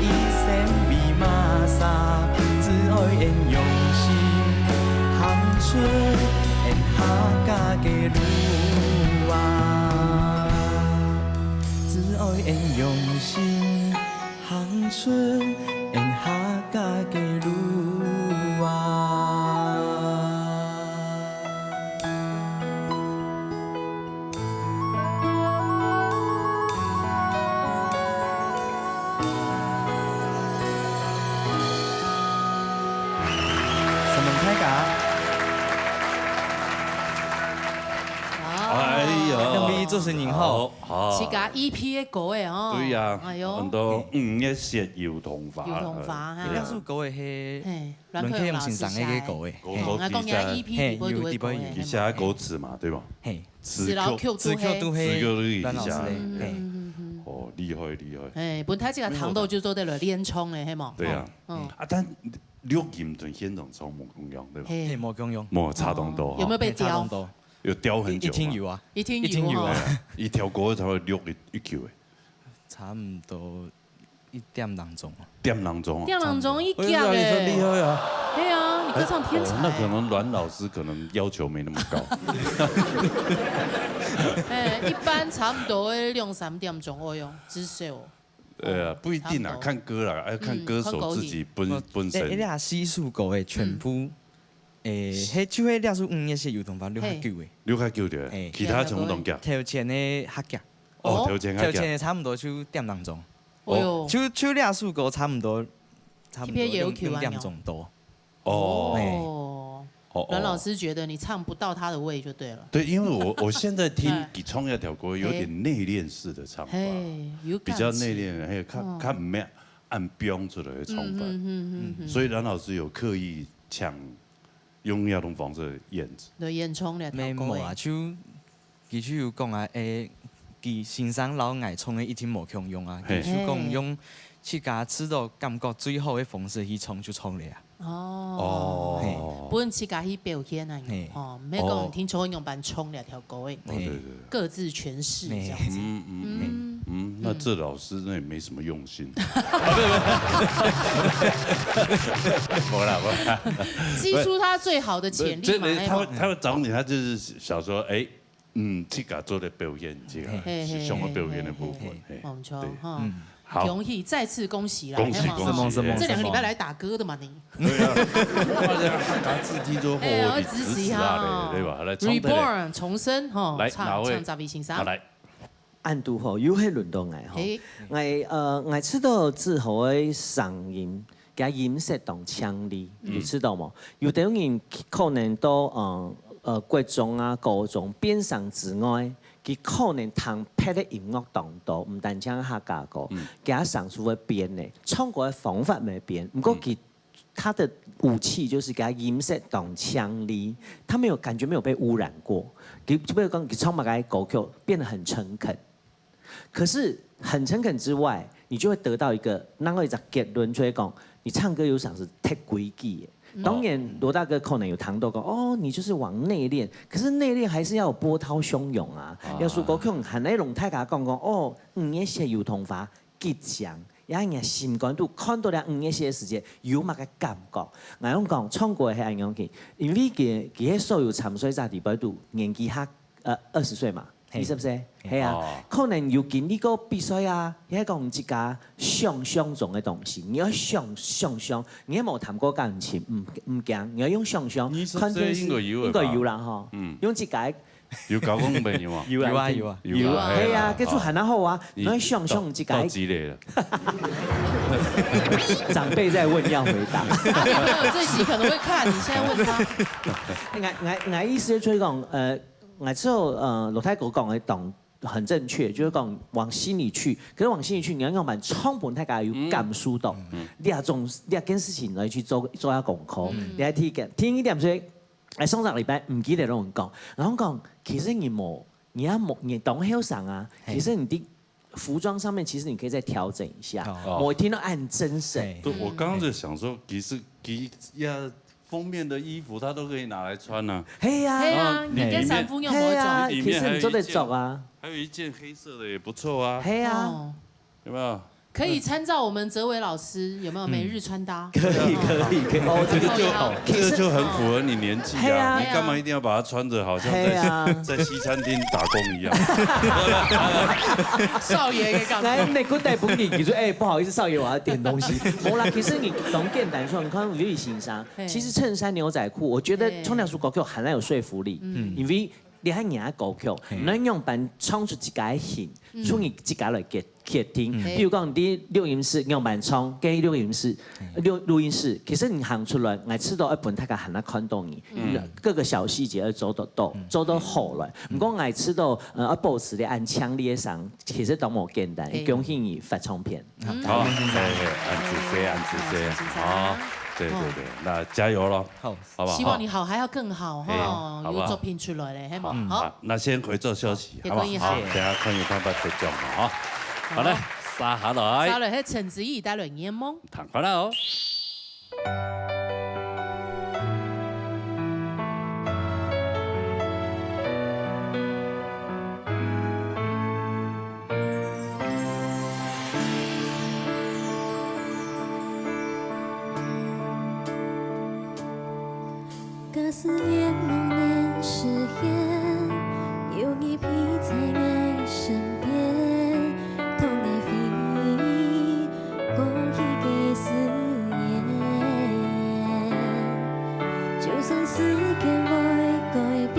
一生為麼儕，只愛𫣆用心行出𫣆客家个路啊。用心行出客家个路啊。承蒙大家。哎呀，两位主持人好。好，好。自家E P个歌个哦。對呀，哎呦，很多五月雪油桐花，油桐花哈。對啊這首歌个係嘿，阮克榮先生个歌个。歌嘿，我講人家E P嘿，底背就會歌个。有底背有。佢寫歌詞嘛，對吧？嘿，詞詞老曲詞曲都都係。詞曲都係係佢寫的。阮老師个。嗯嘿，嗯嗯嗯。哦，厲害厲害。哎，本來這個糖豆就做得來練唱个，係無？對啊，嗯，啊，但錄音同現場唱無共樣，對吧？嘿，嘿，無共樣。無差當多哈。有沒有被雕嘿，差當？多。有雕很久嗎？一定有啊，一定一定有啊有哈。。一條歌差不多錄一一久誒。差毋多一點零鐘啊。點零鐘啊。點零鐘一哎呀，夾你很厲誒，害啊！對啊，你歌唱天才。哦，那可能阮老師可能要求沒那麼高。哎，一般差不多兩三點鐘，哦喲，至少。呃，不一定啊，差不多看歌啦，要看歌手自己本嗯看歌本身。誒，誒，這四首歌誒，全部，誒，係就係這首五月雪油桐花錄較久誒。錄較久的，嘿其他全部都夾。頭前个較遽，哦，哦頭前較夾。頭前个差毋多就點零鐘，哦喲，就就這首歌差毋多，差毋多特別要求啊兩兩點鐘多。哦哦，哦，阮老師覺得你唱不到他的胃就對了。對，因為我我現在聽哎佢唱這條歌，有點內斂式的唱法，嘿，有比較感情。內斂，還有較嗯較毋係恁飆出來的唱法，嗯嗯嗯嗯，所以阮老師有刻意搶用那種方式的演。對，演唱兩條歌沒無啊，誒。就佢就有講啊，誒，佢先生摎𠊎唱个一定無共樣啊，嘿佢就講用自家試著感覺最好个方式去唱就唱了啊。哦，哦，本自家去表現啊嘿，吼，毋係講聽唱用般唱兩條歌誒，哦對對對。各自詮釋這樣子。嗯嗯嗯嗯，那這老師那也沒什麼用心。不啦不啦，激出他最好的潛力嘛，這他會嘿他會找你，他就是想說，哎，嗯，自家做的表演，這個嘿嘿是想要表演的部分，嘿，無毋著對吼，好，恭喜，再次恭喜啦，恭喜嘿嘛恭喜，什麼什麼嘿這兩個禮拜來打歌的嘛你。對啊，我這客家自己做哎呀，好，支持一下支持啊哦嘞，對吧？來唱得了， Reborn 重生吼，來哪唱位？唱十位先生好。來，恁堵好，又係輪到𠊎吼。嘿， 𠊎呃，𠊎知道志豪个聲音，佢音色當清麗，有知道無？有兜人可能到呃呃國中啊、高中變聲之外，佢可能聽別个音樂當多，毋單淨客家歌，佢聲就會變呢，唱歌个方法會變。毋過佢他的武器就是佢音色當清麗，他沒有感覺沒有被污染過。佢就比如講，佢唱麼个歌曲變得很誠懇，可是很誠懇之外，你就會得到一個另外一個結論，就會講你唱歌有賞是忒規矩的。當然，羅大哥可能有談到講，哦，你就是往內斂，可是內斂還是要有波濤洶湧啊，要說歌曲很內容，大家講講，哦，五月雪油桐花， 激情，也人心肝肚看到了五月雪个時節，有麼个感覺？𠊎用講，唱歌係恁樣去，因為佢佢係所有參賽者裡背肚年紀較呃二十歲嘛，嘿二十歲，嘿係啊哦，可能有經歷過比賽啊，也係講自家想像中个東西，你要想想像，你係無談過感情，毋毋驚，你要用想像，二十歲看電視應該有了吧應該有啦吼，嗯用自家有交過女朋友嗎？有有啊有啊，有啊，係啊，嘿這就還好啊，你你要想像自家到幾歲了？長輩在問要回答。他女朋友這集可能會看，你現在問他。𠊎𠊎𠊎意思就係講，呃，𠊎知道，呃，羅大哥講个當很正確，就是講往心裡去。可是往心裡去，你要用把唱本大家有感受到，這種這件事情來去做做下功課。你還聽一點，聽一點，所以，哎，上個禮拜毋記得摎人講，然後講，其實你無，你也無，你當後生啊，嘿其實你的服裝上面，其實你可以再調整一下。哦我聽到很真實。嘿對，我剛剛在想說，其實其呀封面的衣服他都可以拿來穿啊。嘿呀，對啊，哦你跟衫褲有無嘿呀，著？裡其實你做得面還有一件著啊，還有一件黑色的也不錯啊，嘿呀。哦，有沒有？可以參照我們哲維老師有沒有每日穿搭？可以，可以，可以。哦，這個就好。這個就很符合你年紀啊，嘿啊。你幹嘛一定要把它穿著好像在，嘿啊。在西餐廳打工一樣？少爺个感覺。來，你个帶分你，你說，哎，不好意思，少爺，我要點東西。無啦，其實你當簡單說，你看李先生，嘿。其實襯衫、牛仔褲，我覺得，嘿。唱這首歌曲還蠻有說服力，嗯。因為 你還人家歌曲，嘿。你仰般唱出自家个形，嗯。出你自家來決，決定。嗯。比如講，你錄音室仰般唱，跟錄音室，嘿。錄，錄音室，其實你行出來，𠊎知道愛分大家還愛看到你，嗯。各個小細節要做得到，嗯。做得好來。嗯。毋過𠊎知道，呃，愛保持你恁強烈个聲，其實都無簡單，嘿。恭喜你發唱片。嗯。好，嘿，嘿，恁仔細，恁仔細，好，對，對，對，哦。那加油咯。好。 好不好？希望你好還要更好，哎，吼，好不好？有作品出來咧，係無？好，好。好，那先回座休息，好不好？好，也可以哈。好，等下看有辦法得獎哈，哈。好。好嘞，續下來。續下來，係陳子儀帶來《眼夢》。聽看啦哦。 假使願望能實現，有你陪在𠊎身邊，同𠊎回憶過去个誓言。就算時間會改變，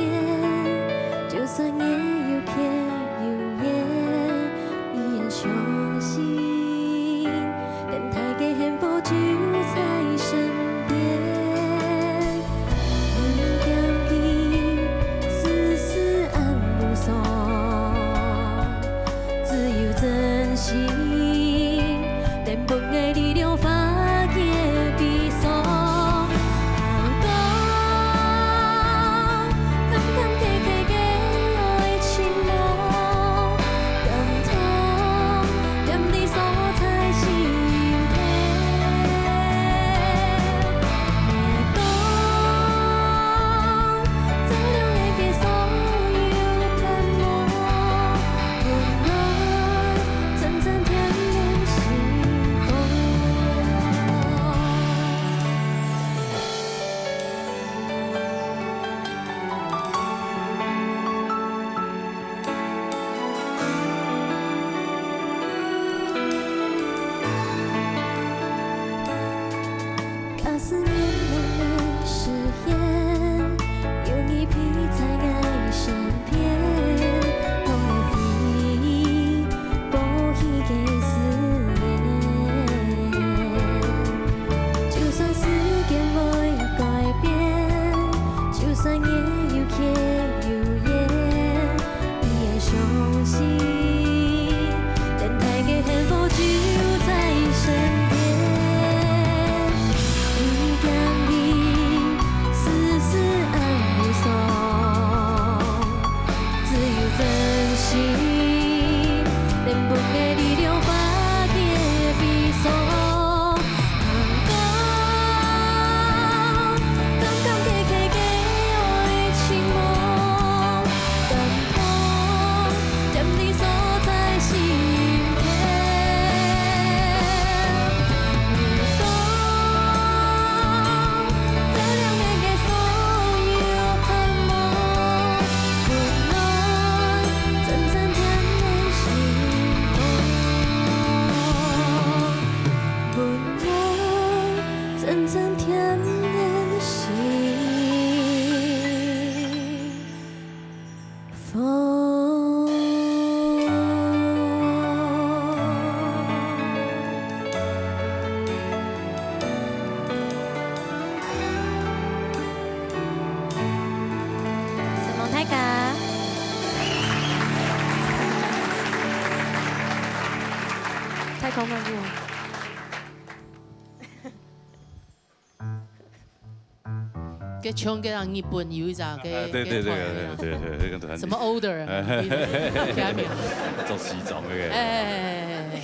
就算夜又天又遠，依然相信 等待个幸福就在身邊。毋驚你世事暗無常，只有真心，能分𠊎力量化解悲傷。 假使願望能實現，有你陪在𠊎身邊，同𠊎回憶過去个誓言。就算時間會改變，就算夜又天又遠， 你愛相信，等待个幸福就在身邊。毋驚你世事暗無常，只有真心，能分𠊎力量化解悲傷。 真正甜的幸福。承蒙大家。太空漫步。 該像該樣日本有一隻該，啊，對，對，對，該團啊。對，對，對，那個團體。什麼Order啊？哎，哎，哎，哎，哎。著西裝那個。哎，哎，哎，哎，哎。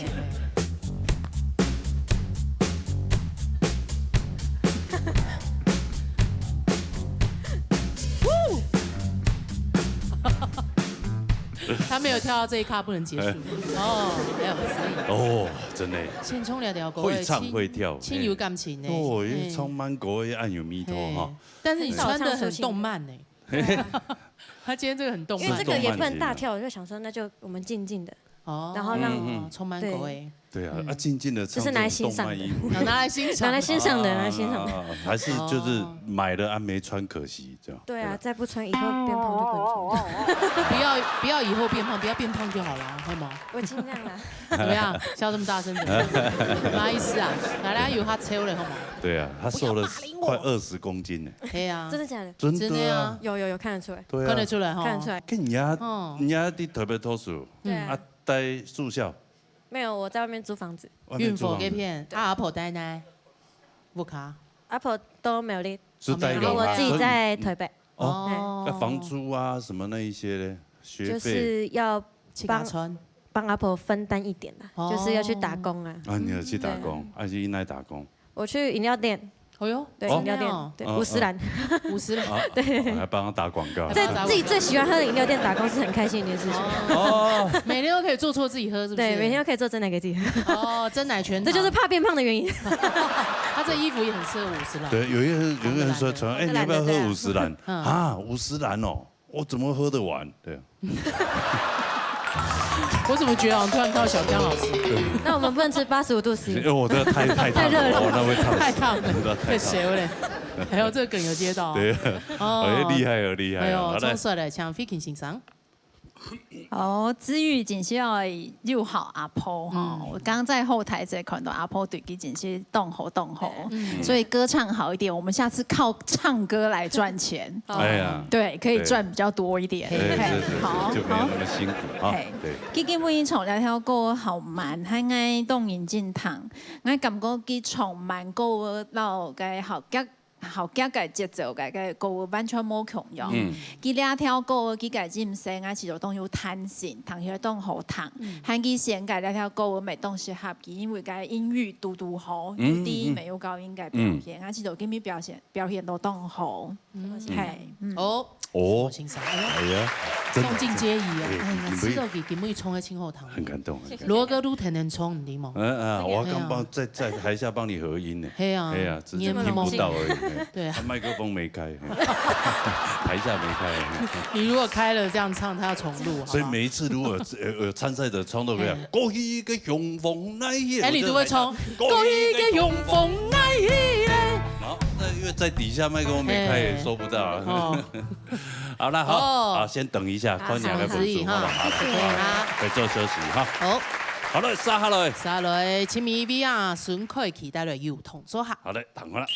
他沒有跳到這一卡不能結束。哦，還有，所以哦，真的，現場這條歌會唱會跳，親，親有感情呢。哦，因為唱慢歌也恁有味道哈。但是你穿得很動漫呢。他今天這個很動漫。因為這個也不能大跳，我就想說，那就我們靜靜的。哦，然後讓，嗯，嗯。唱慢歌欸。對。對啊，嗯。啊，靜靜的穿這種動漫衣服。就是拿來欣賞的。哦，拿來欣賞的，拿來欣賞的。啊，還是就是買了啊，沒穿，可惜。 這樣。對啊，對啊。再不穿以後變胖就不能穿。不要，不要以後變胖，不要變胖就好了，好嗎？我盡量啦。怎麼樣？笑這麼大聲，怎麼樣？什麼意思啊？來來，有他抽了，好嗎？對啊，他瘦了快二十公斤呢。不要霸凌我。對啊。真的假的？真的啊。真的啊。有有有，看得出來。對啊。看得出來哈。看得出來。看你家，哦。你家在台北讀書，對啊。啊，在宿舍？沒有，我在外面租房子。外面租房子。孕婦該片，對。啊，阿婆在哪？屋下。阿婆在苗栗。 是在樓下。然後我自己在台北。哦。哦。那房租啊，什麼那一些嘞？學費？就是要幫，自家賺。幫阿婆分擔一點啦，哦。就是要去打工啊。啊，你有去打工，對。啊，去哪裡打工？我去飲料店。哦喲，對，哦。飲料店，真的哦。對，哦，五十岚。哦。五十岚。啊，對。我還幫他打廣告。在自己最喜歡喝的飲料店打工是很開心的一件事情。哦。每天都可以做錯自己喝，是不是？對，每天都可以做珍奶給自己喝。哦，珍奶全糖。這就是怕變胖的原因。他這衣服也很適合五十岚。對，有一個人，有一個人說，穿，哎，你要不要喝五十岚？嗯。啊，五十岚哦，我怎麼喝得完？對。我怎麼覺得好像突然看到小江老師？那我們不能吃八十五度 C。哎，我這太，太燙了，太熱了。哦，那會燙死。太燙了，真的太燙了。太邪乎了。還有這個梗有接到哦。對。哦。哎，厲害哦，厲害哦。哎喲，好，來。總算來，請費勤先生。 哦，子瑜真係愛有孝阿婆吼，嗯。我剛剛在後台才看到阿婆對佢真係當好當好，嗯。所以歌唱好一點，我們下次靠唱歌來賺錢。哦。哎呀，對，可以賺比較多一點。對。嘿，嘿，是，是，是，好，就沒有那麼辛苦啊。好。嘿，對。佢今晡日唱這條歌好慢，還愛當認真聽，𠊎感覺佢唱慢歌摎該好夾 好夾个節奏个，个歌完全無共樣。嗯。佢這條歌，佢个音色啊，其實當有彈性，彈起來當好聽。嗯。還佢選个這條歌，乜當適合佢，因為个音域堵堵好，嗯，有低音，嗯。乜有高音个表現，嗯。啊，其實今日表現，表現到當好。嗯。嘿，嗯。哦。 哦，先生，哎喲，哎呀，真的，宋靜皆宜啊，哎，哎呀，你不，知道佢今晡日唱个真好聽。很感動，很感動。羅哥都天天唱，你知無？嗯，嗯，我剛幫，哎呀。在，在台下幫你合音呢。嘿啊，哎呀，只是聽不到而已，你很猛。嘿。對啊。他麥克風沒開，嘿。台下沒開，嘿。你如果開了這樣唱，他要重錄，好不好？所以每一次如果，呃，有參賽者唱到這樣，哎。過去个雄風那一夜，哎，你都會唱，我就在台上，過去个雄風那一夜。好，那因為在底下麥克風沒開，哎。也收不到啊。哦。 好了，好，哦。好，先等一下，好，看你還會不會輸，好不好？好，好，好，好。來做休息哈。好。好了，續下來。續下來，請一位啊，孫凱琪帶來有同坐下。好嘞，等會了。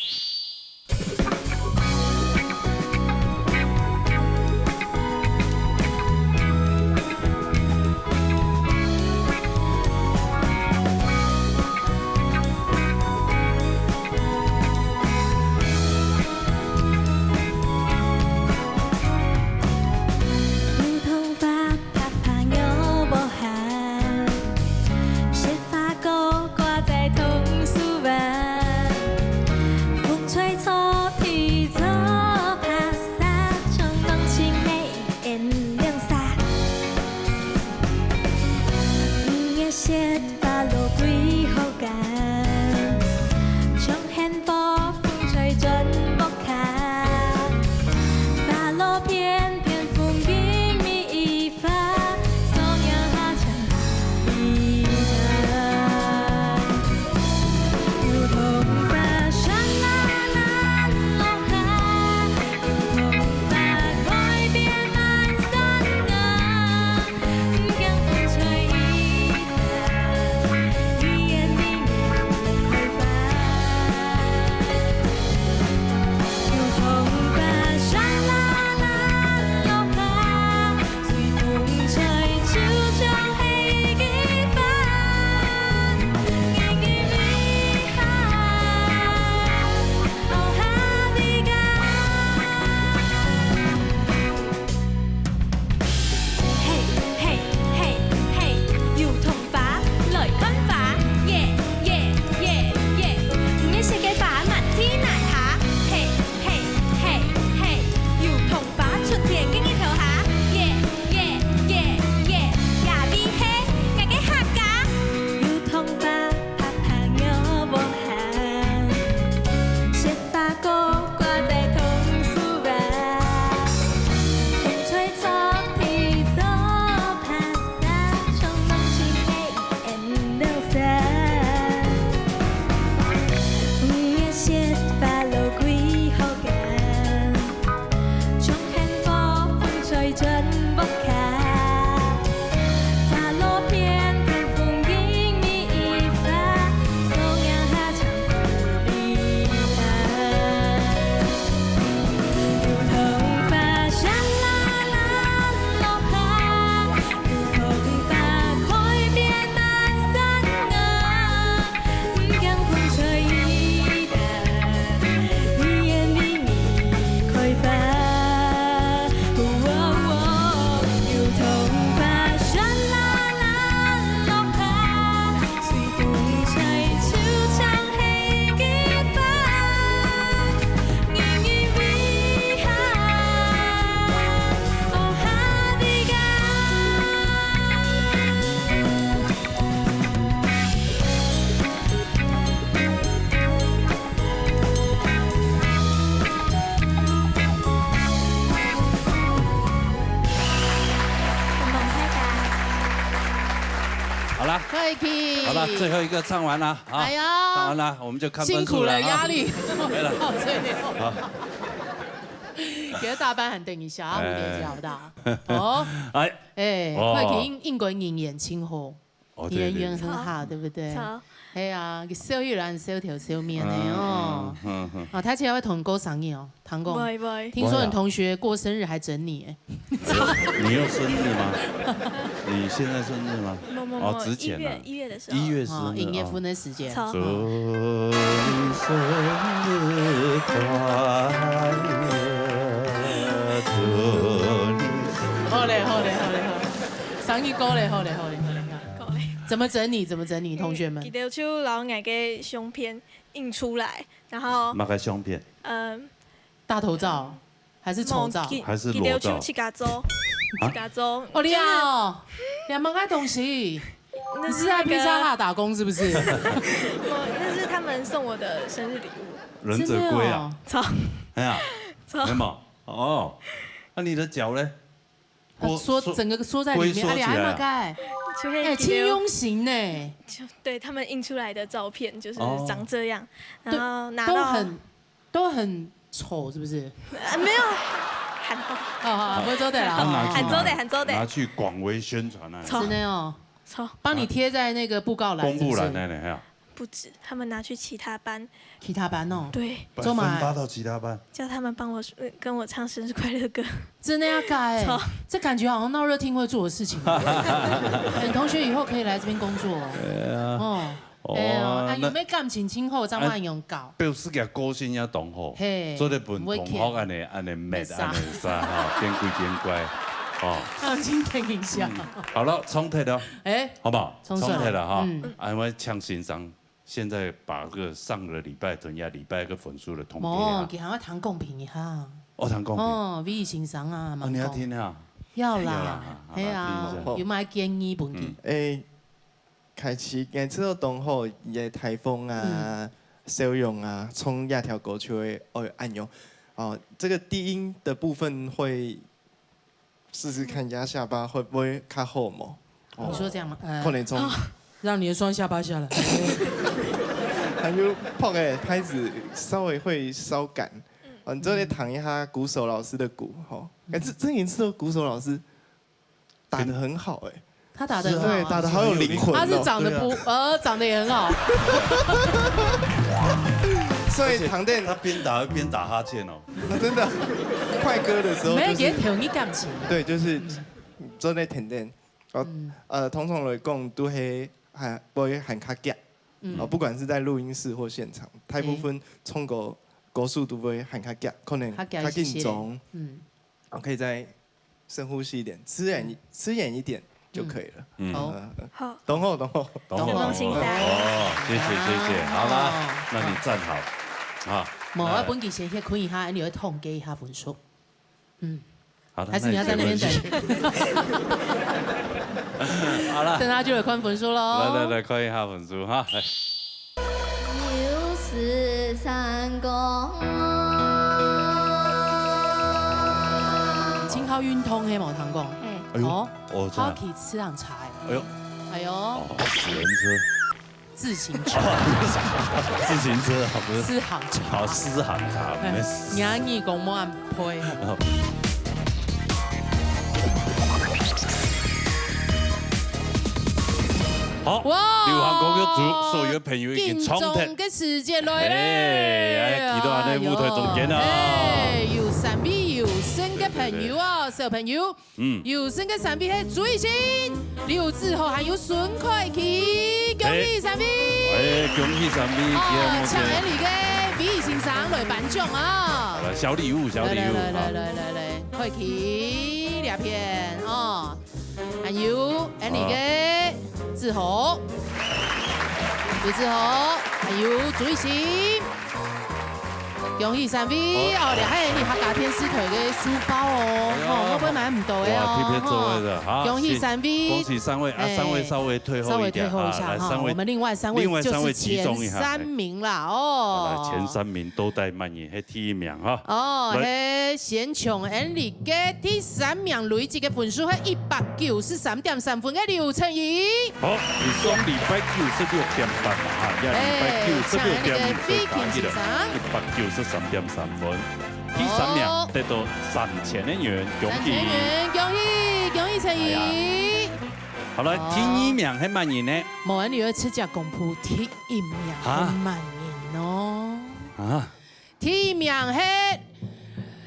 好啦，快去。好了，最后一个唱完了啊，哎呀，唱完了，我们就看分数了啊。辛苦了，压力。没了。好，这里。好。给他大班喊等一下啊，哎。五点一下，好不好？哦。哎。哎，哦。快去，应该人缘真好。哦，对，对，对。人缘很好，对不对？超。哎呀，笑一人笑头笑面的哦。嗯，嗯，嗯，嗯。啊，他今天要同你过生日哦。 唐公，喂，喂。听说你同学过生日还整你，哎。你有生日吗？你现在生日吗？没，没，哦，没，之前啊。一月，一月的时候。一月生日，哦，一月份的时间。哦。祝你生日快乐，祝你好嘞，好嘞，好嘞，好嘞。生日过嘞，好嘞，好嘞，好嘞。过嘞。怎么整你？怎么整你？同学们？佢哋就拿我个相片印出来，然后，么个相片？嗯， 大头照还是丑照？还是裸照？佢，佢就自家做，啊？自家做。哦，你啊，你啊，么个东西？你是在披萨哈打工是不是？我，那是他们送我的生日礼物。忍者龟啊。真的哦。操。哎呀，操。没有。哦，那你的脚嘞？ 缩，缩，整个缩在里面，龟缩起来啊。啊，你还没盖。就会，哎，轻功型呢。就，对，他们印出来的照片就是长这样，哦。然后拿到，都，都很，都很丑，是不是？呃，没有，还好。好，好，好，不会做对了，好，好，好。还做得，还做得。拿去广为宣传啊。真的哦。帮你贴在那个布告栏，公布栏那里，是不是？哎呀。 不止，他们拿去其他班。其他班哦？对。做嘛？分发到其他班。叫他们帮我，呃，跟我唱生日快乐歌。真的要改欸？这感觉好像闹热厅会做的事情。哎，同学以后可以来这边工作哦。对啊。哦。哎呀，哦，啊，有没有感情今后张曼勇搞？表示个个性也当好，嘿，做得分同学恁呢，恁呢搣，搣杀。恁呢杀哈，变鬼变怪，哦。感情天平下。嗯，好了，冲突了，哎，好不好？ 冲出来。冲起来哈，嗯。啊，因为抢先生，现在把个上个礼拜同下礼拜个分数的统计啊。哦，给他们谈公平一下。哦，谈公平。哦，V先生啊，哦，你要听啊？要啦，要啦，好，嘿啊，听一下。有没有建议分你？嗯。诶，开始，今次个同学，伊个台风啊，嗯。笑容啊，唱这条歌曲的，哦，按钮。哦，这个低音的部分会 试试看压下巴会不会较好无？你说这样吗？呃，可能从让你的双下巴下来。还有拍个拍子稍微会稍感，嗯。哦，你这里弹一下鼓手老师的鼓，吼。哎，这，这也是鼓手老师打得很好，哎。他打得很好啊。对，打得好有灵魂哦。他是长得不，对啊。呃，长得也很好。所以唐店，他边打边打哈欠哦。 啊，真的，快歌的时候就是，没有，给他调你感情。对，就是做那甜点。哦，嗯。呃，通常来讲，都会喊，会喊较急。嗯。哦，不管是在录音室或现场，大部分唱歌，歌手都会喊较急，可能较紧张。较急一些。嗯。哦，可以再深呼吸一点，自然，嗯。自然一点就可以了。嗯。好。嗯，嗯。好。等候，等候。等候，等候。哦，谢谢，谢谢。好啦，哦。那你站好。啊，无，那我本期先去看一下，你会统计一下分数。嗯。好的，还是你要在那边等？那你先回去。好了。等下就有看分数咯。来，来，来，看一下分数哈，来。 有时三个。真好运动嘿，无通讲。嘿。哎呦，哦，哦，真的。好去吃行茶哎。哎呦。哎呦。哦，死人车。自行车。自行车啊，不是。吃行茶。好，吃行茶，哎，没事。你还耳公没按配。哦。 好，哇，流行歌曲组所有的朋友已经冲脱。金钟的时间来了。哎，哎，期待恁呢舞台中间啊。哎，有三位有新的朋友啊，小朋友。嗯。有新的三位是朱一新、劉志豪還有孫凱琪，恭喜三位。哎，恭喜三位，哦，恭喜。搶恁呢个V先生來頒獎啊。好了，小禮物，小禮物，來，來，來，好。來，來，來，來，凱琪這片哦。 還有，恁呢个志豪，劉志豪，還有朱一新。恭喜三位，哦，這還有你客家電視台个書包哦，哎呦，吼，會不會買毋到个哦，哇，特別做的，吼。好，恭喜三位。恭喜三位，啊，哎，三位稍微退後一點，稍微退後一下，啊，來，哈，三位，我們另外三位，另外三位集中一下，就是前三名啦，哦。好，來，前三名都在曼谷，嘿，第一名，哈。哦，來。嘿。先搶𫣆俚个第三名累積个分數係一百九十三點三分个劉晨儀。好，你上禮拜九十六點八嘛，哈，呀，禮拜九十六點五，所以加起來一百九十三點三分。第三名得到三千个銀，恭喜！三千元，恭喜，恭喜晨儀！好，來，第二名係麼人呢？無，𫣆俚愛直接公布第一名係麼人哦。啊？ 第一名係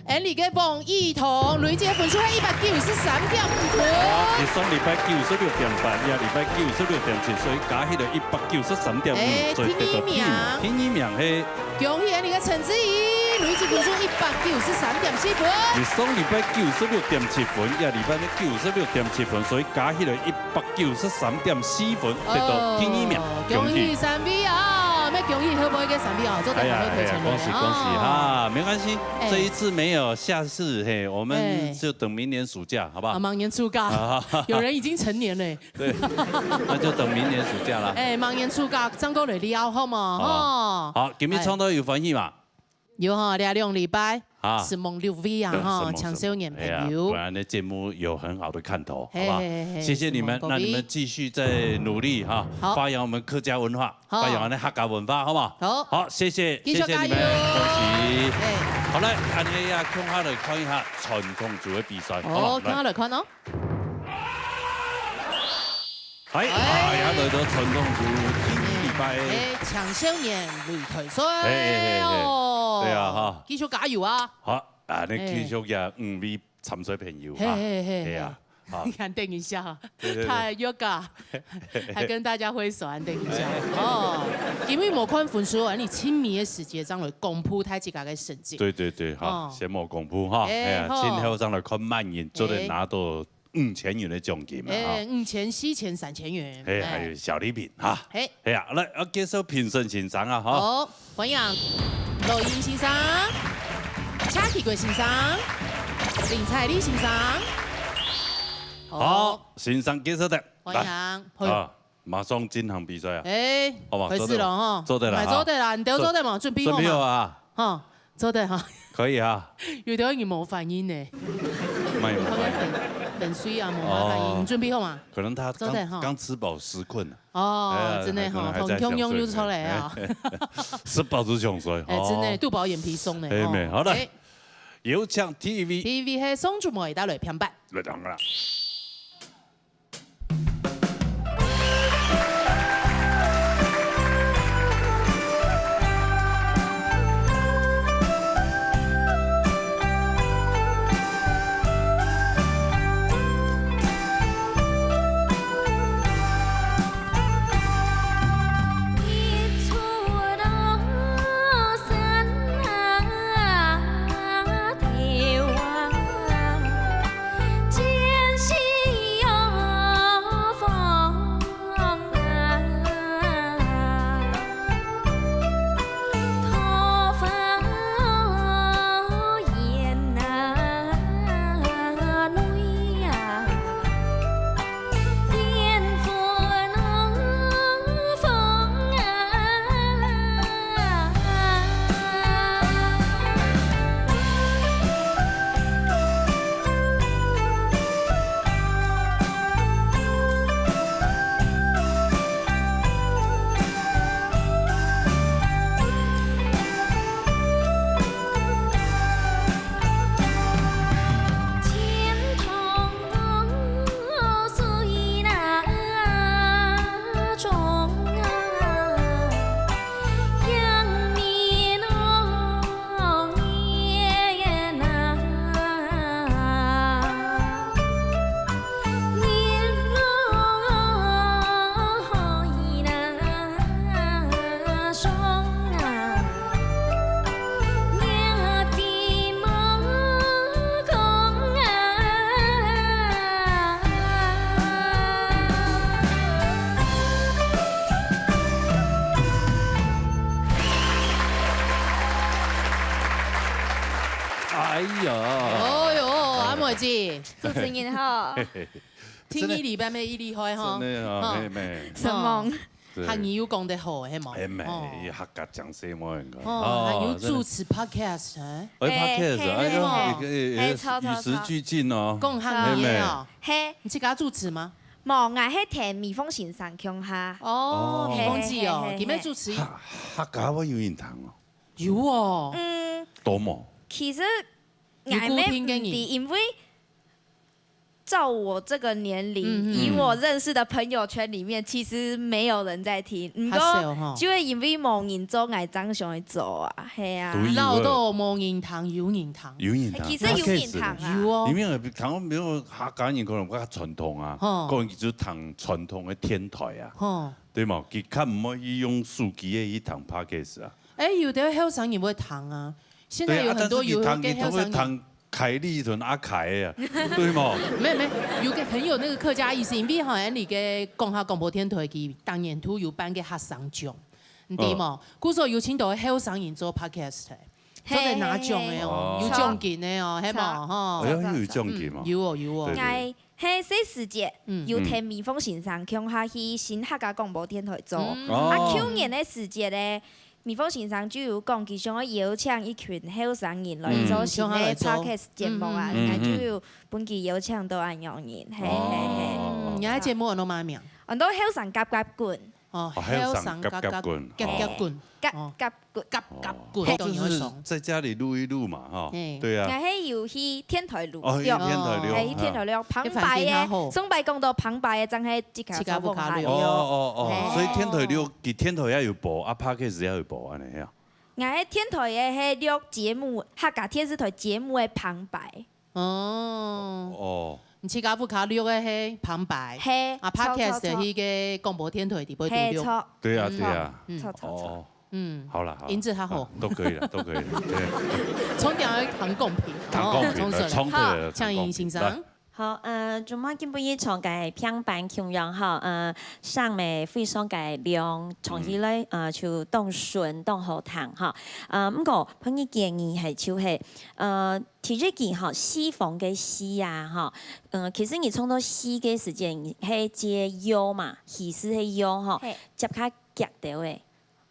𫣆俚个王一彤，累積分數係一百九十三點五分。哇，你上禮拜九十六點八，這禮拜九十六點七，所以加起來一百九十三點五，哎，所以得到第一名。第二名。第二名係，恭喜𫣆俚个陳志怡，累積分數一百九十三點四分。你上禮拜九十六點七分，這禮拜呢九十六點七分，所以加起來一百九十三點四分，得到第二名。哦，恭喜！恭喜三位啊，愛恭喜後背个三位啊，做得好好推薦哦。哎呀，哎呀，恭喜恭喜哈，沒關係，哎。這一次沒有，下次嘿，我們，哎。就等明年暑假，好不好？啊，明年暑假，啊。有人已經成年了。對，那就等明年暑假啦。哎，明年暑假正過來尞，好無？好啊。吼。好，今日創作有歡喜嘛？ 有吼，這兩禮拜，啊。承蒙六位啊，吼，承蒙，承蒙。青少年朋友。哎呀，果然的節目有很好的看頭，好不好？嘿，嘿，嘿，謝謝你們，承蒙各位。那你們繼續再努力哈，好。發揚我們客家文化，好。發揚我們的客家文化，好不好？好。好，謝謝，繼續加油。謝謝你們，恭喜。哎。好，來，恁樣呀，共下來看一下傳統組的比賽，好不好？哦，來。共下來看哦。 哎，哎。哎呀，來到傳統組第二禮拜。哎，青少年擂台賽哦。哎，哎，哎，哎。對啊，哈。繼續加油啊。好，啊，你繼續呀，哎。五位參賽朋友啊。嘿，嘿，嘿，嘿啊，嘿。好。你看，等一下哈，對，對，對。他還要嘎，還跟大家揮手啊，等一下。哎。哦，因為無看分數啊，你盡尾个時間正來公布大自家个成績。對，對，對，好，哦。先莫公布哈，哎，哎呀，好。盡後正來看麼人做得拿到 五千元的獎金啊，哈。哎，五千、四千、三千元。哎，哎。還有小禮品哈。哎。哎呀，來，要介紹評審先生啊，哈。好，歡迎羅英先生、蔡啟國先生、林彩麗先生。好，先生介紹的。歡迎。來。啊，馬上進行比賽啊。哎，好吧，開始了哈。做得了，做得了哈。來，做得了，你都做得嘛，做得。準備好嘛？準備好啊。哈。 做得哈。可以啊。有兜人無反應呢。沒有反應。等，等水啊，無反應。哦。你準備好嗎？可能他剛，做得哈。剛吃飽時困了。哦，哎，真的哈，可能還在想睡。通，通用又出來啊。哎，吃飽就想睡。哎，真的，哦。肚飽眼皮鬆呢，哎，哦。沒，好了。哎。有請第一位。第一位係宋祖梅，帶來片板。來，當然。 哎呀。哦喲，阿妹姐。主持人好。天氣裡邊乜異厲害哈。真的啊，哈。妹妹。承蒙。對。客語又講得好，係無？哎，美，哦。客家講什麼？哦，還有主持podcast，哎。哎，podcast，哎，哎，哎，哎，哎，哎，哎，哎，哎，哎，與時俱進哦。講客語个哦。哎，美。嘿。你自家主持嗎？無，𠊎係聽美鳳先生共下。哦，哦。美鳳姐哦，嘿，嘿，嘿，嘿。佢乜主持？客，客家話有人聽哦。有哦。嗯。多無？其實，有固定个人。𠊎乜毋知，因為 照我這個年齡，嗯，嗯。以我認識的朋友圈裡面，其實沒有人在聽。毋過，較少吼。就係因為無人做，𠊎正想去做啊，係啊。對，鬧到無人聽，有人聽。有人聽。其實有人聽啊。podcast呢？有哦。裡面有聽過沒有客家人可能較傳統啊，吼。可能就聽傳統个電台啊，吼。對無？佢較毋會去用手機个去聽podcast啊。哎，有的後生人會聽啊，現在有很多有个後生人。對啊，但是佢聽，佢都會聽 凱莉同阿凱啊，對無？沒有，沒有，有个很有那個客家意思，因為好像你个講客廣播電台，佢當年都有辦个學生獎，你知無？嗯。故所有盡多後生人做podcast，做得拿獎个哦，嘿，嘿，嘿。有獎金个哦，係無？著。吼。哎呀，又有獎金哦。嗯，有哦，有哦。對，對。𠊎係細時節，嗯。有聽美鳳先生共下去新客家廣播電台做。嗯。哦。啊，舊年个時節呢， 美鳳先生就有講，佢想要邀請一群後生人來做新个podcast節目啊，嗯，想要來做。嗯，嗯，嗯。𠊎就有分佢邀請到恁樣人，嘿，嘿，嘿。哦。嗯，你个節目安到麼个名？安到後生夾夾滾。哦，哦，後生夾夾滾。後生夾夾，夾夾滾。哦。夾夾滾。夾夾滾，哦。當然會爽。這就是在家裡錄一錄嘛，哈。嘿。對啊。𠊎係有去電台錄，哦，去電台錄，嘿，去電台錄，啊。旁白个，你環境較好。上擺講到旁白个，正係自家做風下。自家屋下錄。哦，哦，哦，嘿。所以電台錄，佢電台也有播，啊，podcast也有播，恁樣呀。 𠊎个電台个係錄節目，客家電視台節目个旁白。哦。哦。你自家屋下錄个係旁白。嘿，啊，著，podcast著，著。去个廣播電台底背錄。嘿，著。對啊，對啊。嗯。著，著，著。哦。嗯。好啦，好啦。音質較好。啊，都可以了，都可以了，對。重點要談公平。談公平，哦，重視了。重視了，好，請談公平。先生。來。 好，呃，周末今晡日唱个平板共樣吼，呃，聲乜非常个亮，唱起來，嗯。呃，就當順，當好聽吼。呃，毋過，分你建議係就係，呃，第一句吼，四方个四啊，吼，呃，其實你唱到四个時間，係接腰嘛，起勢係腰吼，嘿。接較遽兜个。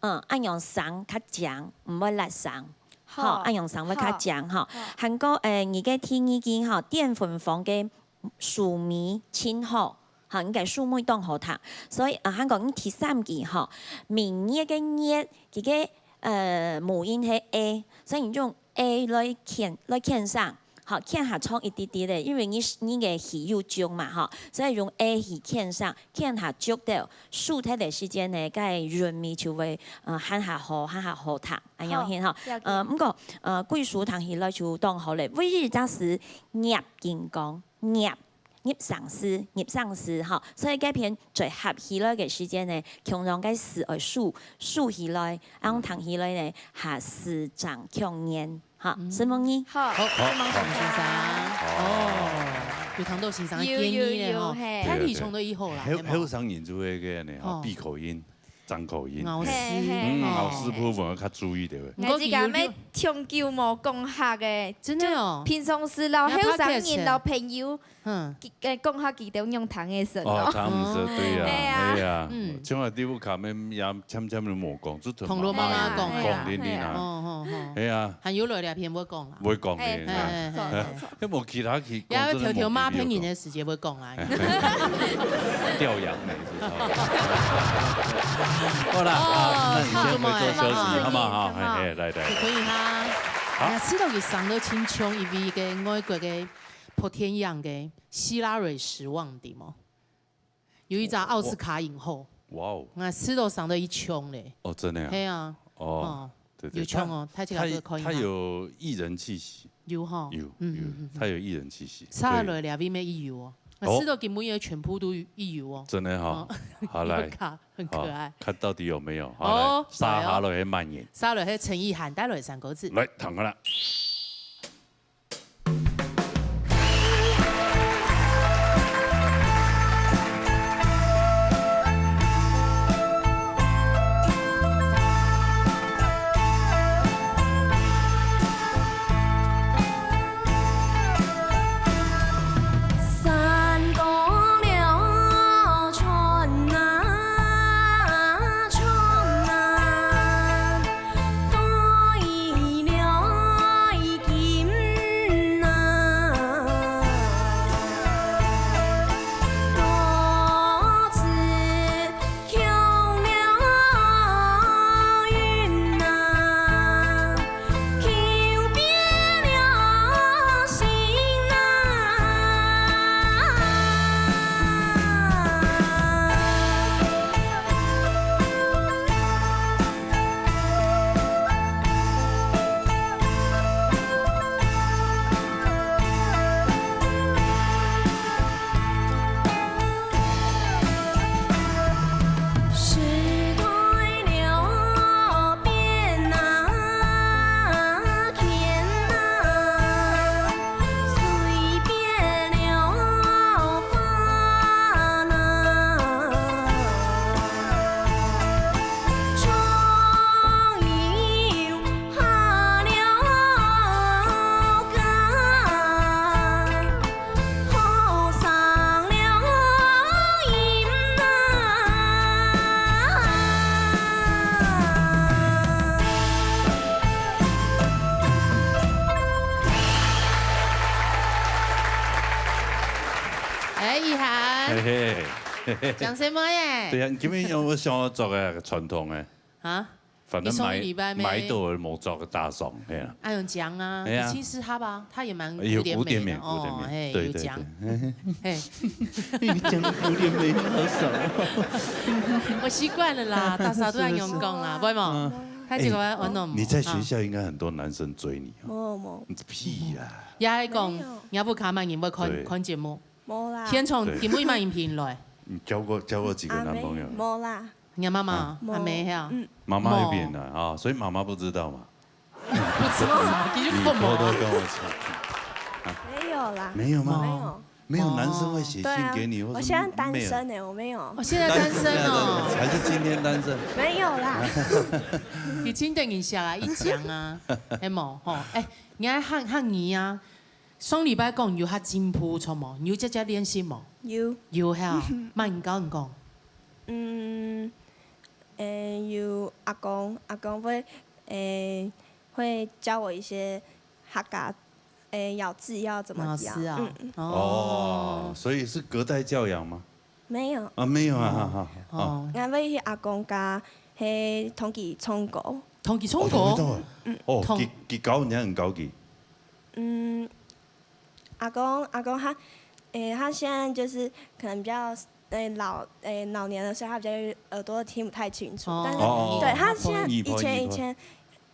嗯，恁樣聲較靚，毋會辣聲。好。吼，恁樣聲會較靚，吼。好。還過，誒，你个第二句，吼，電粉風个收尾盡好，吼，你个收尾當好聽。所以，啊，還過你第三句，吼，明月个月，佢个，呃，母音係a，所以你用 a來牽，來牽上，好，牽下長一滴滴个，因為你，你个氣有足嘛，吼，所以用a去牽上，牽下足兜，收忒个時間呢，該韻味就會，呃，還較好，還較好聽，恁樣形吼。好，了解。呃，毋過，呃，歸首聽起來就當好咧，唯一隻字，入金剛，入。 入聲字，入聲字吼，所以該片最合起來个時間呢，共樣个字愛收，收起來，恁樣聽起來呢，較字正共念，哈，嗯。承蒙你。好，好，承蒙先生。好。哦，有聽到先生个建議呢，有，有，有，吼，嘿。聽起唱到以後啦，後，係無？後生人就會个呢，吼，哦。閉口音。 張口音。咬字。嘿，嘿，嗯，嘿。咬字部分愛較注意个。毋過佢有，𠊎自家乜長久無講客个，真个哦。就平常時摎後生人、摎朋友，嗯。佢，呃，講客佢兜仰聽个時哦，哦。聽毋識，對啊，嗯。係啊。係啊。嗯。像𠊎兜屋下乜也漸漸都無講，就同媽媽講，媽媽講，講，係啊，係啊。哦，哦，哦。係啊。還有來這片會講啦。會講个，嘿，係啊。嘿，嘿，嘿，嘿。著，著，著。 該無其他去，也愛偷偷罵別人个時節會講啦。教養呢，是吧？好啦，哦，啊，那你先回座休息，好，好不好？好，好。哎，哎，來，來。可以哈。好。那試著佢生到親像一位个外國个拍電影个希拉蕊失望的無？ 有一隻奧斯卡影后，哇哦。𠊎試著生到一像咧。哦，真的啊？係啊。哦，哦，對，對，有像哦，他，他這個可以嗎？他，他有藝人氣息。有哈。有，嗯，有，嗯，嗯，嗯。他有藝人氣息。下來了，對。裡面也有哦。哦。𠊎試著根本也全部都有，也有哦。真的哈。哦。好，來。有卡，很可愛。好，看到底有沒有。好，來，哦，沙哈羅黑曼影。來哦。沙哈羅黑陳意涵帶來三個字。來，躺下來。講什麼耶？對啊，你今天有沒有想要做個傳統的？啊？反正買，你送一禮拜咩？買到的無做个打爽，嘿啊。哎呦，講啊，哎呀。你去試他吧，他也蠻哎有古典美的古典美，古典美哦，嘿，对，有講。对，对。嘿。你講的古典美好少。我習慣了啦，大家都在用講啦，是，是，是。會無？嗯。他這個我，哎，我弄你在學校應該很多男生追你哦。無，無。你屁啦。也還講，沒有。你也不看嘛，你會看，對。看節目。無啦。天窗，對。根本嘛，影片來。你交過，交過幾個男朋友？啊，沒，無啦。你媽媽，啊。阿妹係啊？嗯。媽媽那邊的啊，所以媽媽不知道嘛。不知道，你就看無啊。你偷偷跟我講。没有啦。没有吗？没有。没有男生会写信给你，哦。或是对啊，我现在单身欸，没有。我没有。哦，现在单身哦。还是今天单身？没有啦。你今天你下来一讲啊，係無？吼，哎，你还汉汉语啊？上禮拜講有較進步，著無？你有姐姐練習無？有。有哈，慢教你讲。嗯，诶，有阿公，阿公会，诶，会教我一些客家，诶，咬字要怎么咬。咬字啊，嗯。哦，所以是隔代教养吗？没有。啊，没有啊，哈，哈，哈。哦。𠊎会去阿公家，嘿，同佢唱歌。同佢唱歌？哦，同佢唱歌。嗯。哦，同佢，佢教你，你教佢？嗯，阿公，阿公他，诶，他现在就是可能比较，诶，老，诶，老年了，所以他比较耳朵听不太清楚。哦。但是，哦，哦，哦。对，他现在，以前，以前，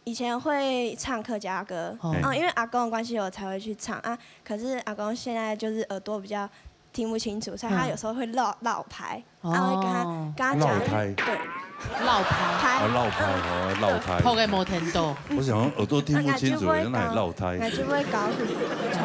以前会唱客家歌，哦。嗯，因为阿公的关系，我才会去唱啊。可是阿公现在就是耳朵比较听不清楚，所以他有时候会落，落拍。哦。啊，我会跟他，跟他讲，落拍。对。落拍。拍。哦，落拍，哦，落拍。拍个无听到。我想说耳朵听不清楚，那就会原来落拍。那就会搞你从，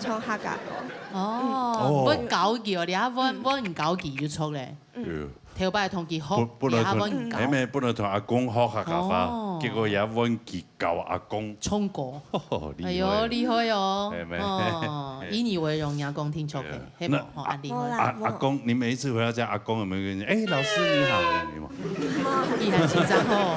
从客家歌。哦，哦。问搞佢哦，你还问，问搞佢就错咧。嗯。对。头擺同佢學，不，不能同，你還問搞。哎，妹，不能同阿公學客家話，哦。結果也問佢 教阿公。唱歌。厲害。哎喲，厲害哦。哎，沒。哦，以你為榮，人家講聽著个，對啊。係無？那，吼，恁厲害。阿，阿公，你每一次回到家，阿公有沒有跟你說：「哎，老師你好」？有嗎？你還緊張哦。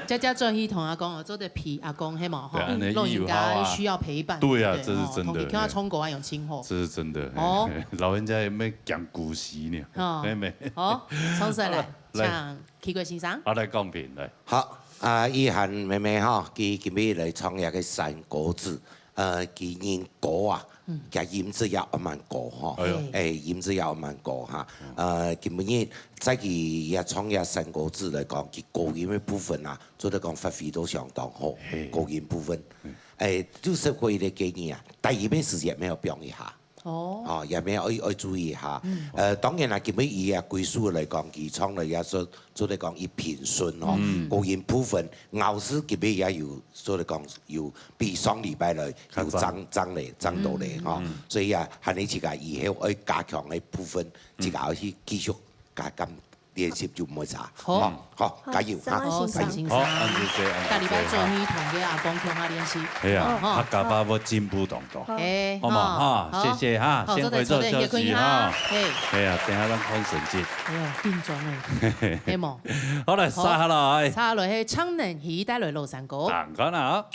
姐姐轉去同阿公哦，做得陪阿公，係無？吼，對啊，那老人家需要陪伴，對啊，對，這是真的，吼，同佢聽唱歌啊，用情吼。這是真的，哦。老人家有沒有講古詩呢？哦。哎，沒。好，重新來，好了，來。請 奇怪先生。我來講評，來。好，啊，依涵妹妹吼，佢今日來唱這个山歌子，呃，佢人高啊，嗯。佢音質也還蠻高吼，哎喲。哎，音質也還蠻高哈。嗯。呃，今日在佢也唱這山歌子來講，佢高音个部分啊，做得講發揮到相當好，嘿。高音部分。嗯。哎，就係過一个建議啊，低音个時節也愛放一下。 哦。哦，也愛愛，愛注意一下。嗯。呃，當然啦，今日以這个歸屬來講，佢唱了也做，做得講佢平順吼，嗯。高音部分，咬字今日也有，做得講有比上禮拜來有增，較增。增咧，增到咧吼。嗯。所以啊，喊你自家以後愛加強个部分，嗯。自家愛去繼續加減 練習就毋會差。好。好，好，加油，好，哈，加油。好，感謝，感謝。下禮拜做你同个阿公共下練習。哎呀，哦。客家話會進步當多。好。哎，好嘛，哈，好。謝謝哈，好，先回做休息哈。做得做得，你也可以哈。嘿。哎呀，等下咱看成績。哎喲，緊張哎。係無？好，來，好。接下來。接下來，嘿，張能喜帶來老山歌。當然啦。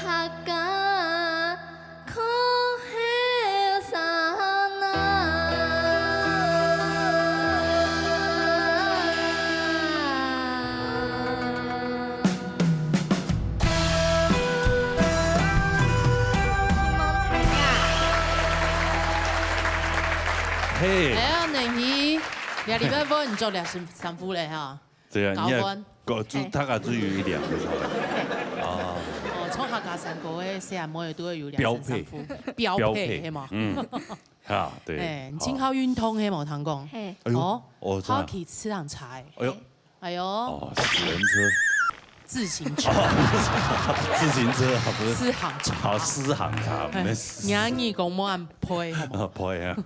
客家苦後生啊。嘿，哎呀，恁樣，這禮拜五你著這身衫褲咧哈？對啊，你也高官。高，就大概只有一兩个差不多。哦，穿客家山歌个細阿妹都會有這身衫褲，標配，標配，係無？嗯，哈，對。哎，你真好運動係無？聽講。嘿。哎喲，哦，哦，真的。好騎自行車欸。哎喲，哎喲，哦，自行車。自行車。自行车啊，不是。自行車。好，自行車，哎，沒事。你阿姨講莫恁配，好無？啊，配啊，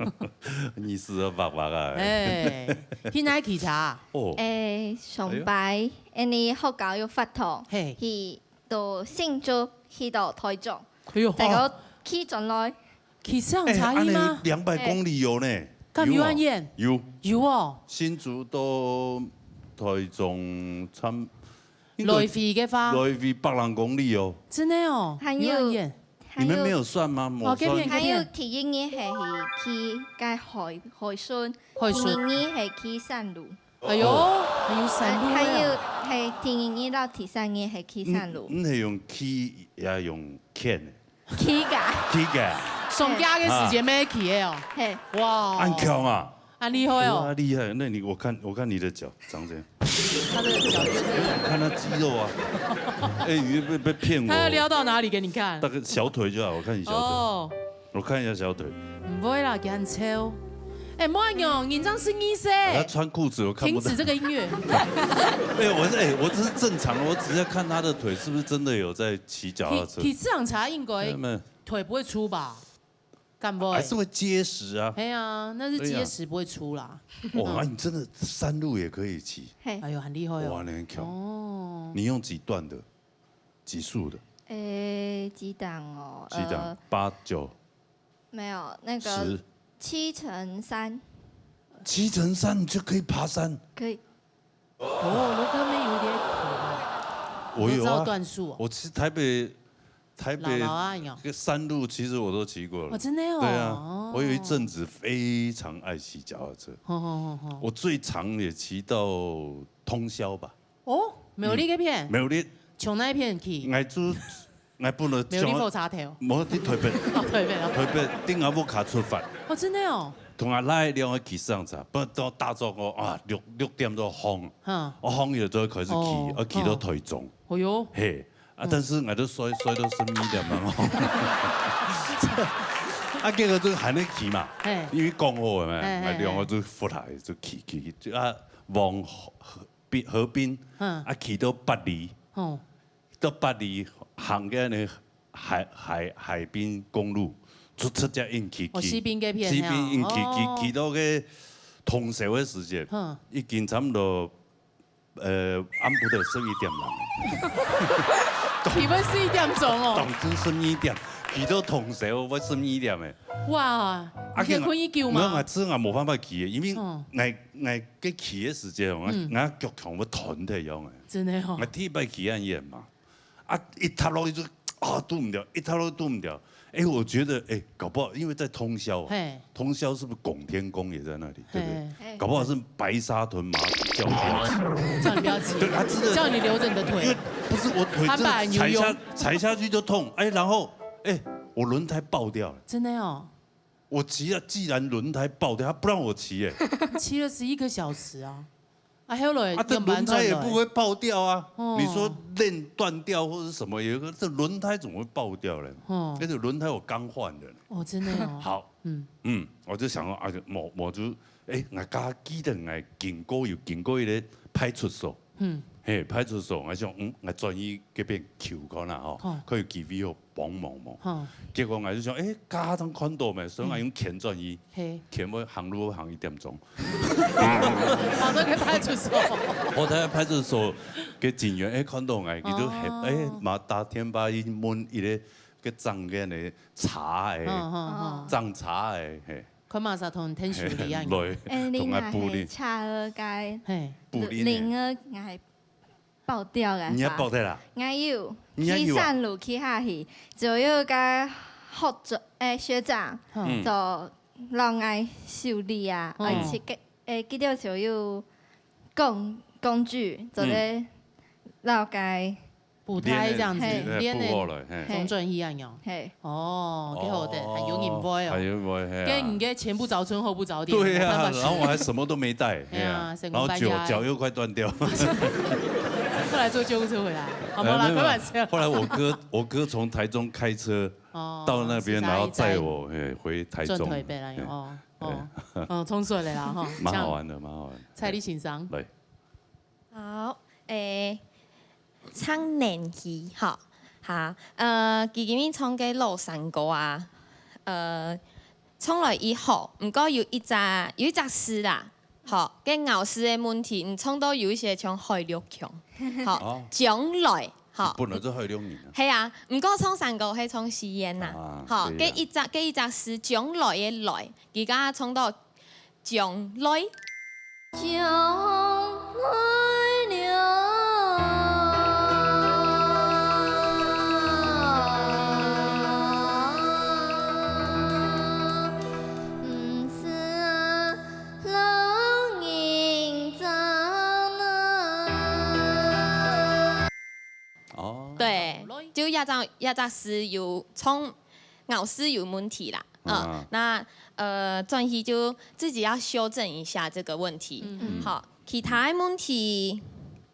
意思啊，白白啊。哎，去哪騎車啊？哦，哎，上擺，哎，你學校有活動，嘿。去到新竹，去到台中，哎喲，再過騎轉來。騎自行車去嗎？哎，恁樣兩百公里有呢。敢有恁遠？有。有哦。新竹到台中差不，應該來回个話。來回百零公里哦。真的哦，還有，有恁遠。還有，你們沒有算嗎？沒算。哦，這片，這片。還有第一日係去該海，海脣，海脣。第二日係去山路。哎喲，還有山路啊。還有，係第二日到第三日係去山路。嗯，你係用騎也用牽的？ 騎个。騎个。上架个時間咩騎个哦。嘿。哇。恁強啊！恁厲害哦。哇，厲害！那你，我看，我看你的腳長這樣。他的腳就是，我看他肌肉啊。哎，你別，別騙我。他要撩到哪裡給你看？大概小腿就好，我看你小腿。哦。我看一下小腿。毋會啦，佢恁瘦。哎，莫恁樣，人正十二歲。他穿褲子，我看不到。停止這個音樂。沒有，我是，哎，我只是正常的，我只是要看他的腿是不是真的有在騎腳踏車。騎，騎自行車應該沒有，沒有。腿不會粗吧？敢不會？還是會結實啊。哎呀，那是結實，對啊。不會粗啦。哇，那你真的山路也可以騎。嘿。哎喲，很厲害哦。哇，你很強。哦。你用幾段的？幾速的？誒，幾檔哦？幾檔？呃，八、九？沒有，那個十。七乘三。七乘三你就可以爬山？可以。 哦，羅哥妹有點苦啊。我有啊。你都知道段數哦。我騎台北，台北老老啊，有。這個山路其實我都騎過了。哦，真的哦。對啊，哦。我有一陣子非常愛騎腳踏車。吼，吼，吼，吼。我最長也騎到通霄吧。哦，苗栗該片？嗯，苗栗。從哪一片騎？𠊎就 𠊎本來想，苗栗火車頭。無，佇台北。哦，台北哦。台北，頂下屋下出發。哦，真的哦。同阿拉兩個騎自行車，不，到打早个啊，六，六點鐘風，哼。哦，風雨就開始騎，哦，啊，騎到台中。哦。哎喲。嘿，啊，嗯。但是𠊎都摔，摔到身體點樣哦。啊，結果就還能騎嘛，嘿。因為講好个嘛，嘿，嘿，𠊎兩個就扶下來就騎，騎，騎，就啊，往河，河邊，河邊，嗯。啊，騎到八里。哦。 到八里行个呢海，海，海濱公路，就直接硬騎，哦，騎，西濱該片西濱硬騎，哦。騎，騎到个通宵个時間，哼。已經差不多，呃，暗晡頭十一點了。起碼十一點鐘哦。當真十二點，騎到通宵，我十二點誒。哇，啊，你可以睏一覺嗎？沒有，我真的沒辦法騎，因為，嗯。𠊎，𠊎个騎个時間哦，嗯。𠊎腳強要斷忒樣誒。真的哦。𠊎第一擺騎恁遠嘛。 啊，一踏落去就，啊，堵毋著，一踏落去堵毋著。哎，我覺得，哎，搞不好，因為在通霄啊，嘿。通霄是不是拱天宮也在那裡，對不對？嘿。搞不好是白沙屯媽祖叫你不要騎。叫你不要騎，對，他真的，叫你留著你的腿。因為不是我腿真的踩下，他把你扭，踩下去就痛，哎，然後，哎，我輪胎爆掉了。真的哦。 我騎了，既然輪胎爆掉，他不讓我騎耶。騎了十一個小時啊。啊，後來啊，這輪胎也不會爆掉啊。哦。你說鏈斷掉或者什麼，有一個，這輪胎怎麼會爆掉嘞？哦。而且輪胎我剛換的呢。哦，真的哦。好，嗯。嗯，我就想說，啊，我，我就，哎，我剛記得我經過，有經過一個派出所。 嗯。嘿，派出所，𠊎想，嗯，𠊎轉去該片求看啦吼，哦。可以機會好幫忙無？哦。結果𠊎就想，哎，剛剛看到咩，所以𠊎用牽轉去，嗯。嘿。牽要行路行一點鐘。跑到該派出所。跑到派出所个警員，哎，看到𠊎，佢就很，哦。哎，馬上打電話去問一個，个長个呢，查个，嗯，嗯，嗯。長查个，嘿。看馬上同你聽手機啊，嘿，來，哎，同𠊎補你。你若係查个，嘿。補你呢。零个，𠊎係爆掉个。你也爆掉啦？𠊎有，你也有啊？去山路去下去，就有个學長，誒，學長，嗯。就讓𠊎修理啊，嗯。而且个，誒，佢兜就有工，工具，做得嗯。了解。補胎這樣子，練，練，練，練好了，嘿。嘿。中轉去恁樣。嘿。哦，幾好的，哦，還有人陪哦。還有人陪，嘿啊。跟你个前不着村後不着店，對呀，沒辦法。然後我還什麼都沒帶，哎呀，嘿啊，成功敗家。然後腳，腳又快斷掉。後來坐救護車回來，好，沒有啦，哎，沒有啦。開玩笑。後來我哥，我哥從台中開車哦，到那邊，是下一站。然後載我，嘿，回台中。轉台北啦，嘿，哦，哦，對。哦，衝出來啦，吼，蠻好玩的，蠻好玩的。蔡麗欣上。對。 好，誒，唱年戲，吼，哈，呃，佢今日唱个老山歌啊，呃，唱來已好，毋過有一隻，有一隻字啦，吼，該咬字个問題，你唱到有一些像海陸腔，吼，哦。將來，吼。本來就海陸人啊。係啊，毋過唱山歌係唱四縣吶，啊，吼，對啊。該一隻，該一隻字將來个來，佢剛剛唱到將來。 將來了，毋使老人家啦。哦。對，就這隻，這隻字有唱咬字有問題啦。嗯，啊。那，呃，轉去就自己要修正一下這個問題。嗯。好，其他个問題，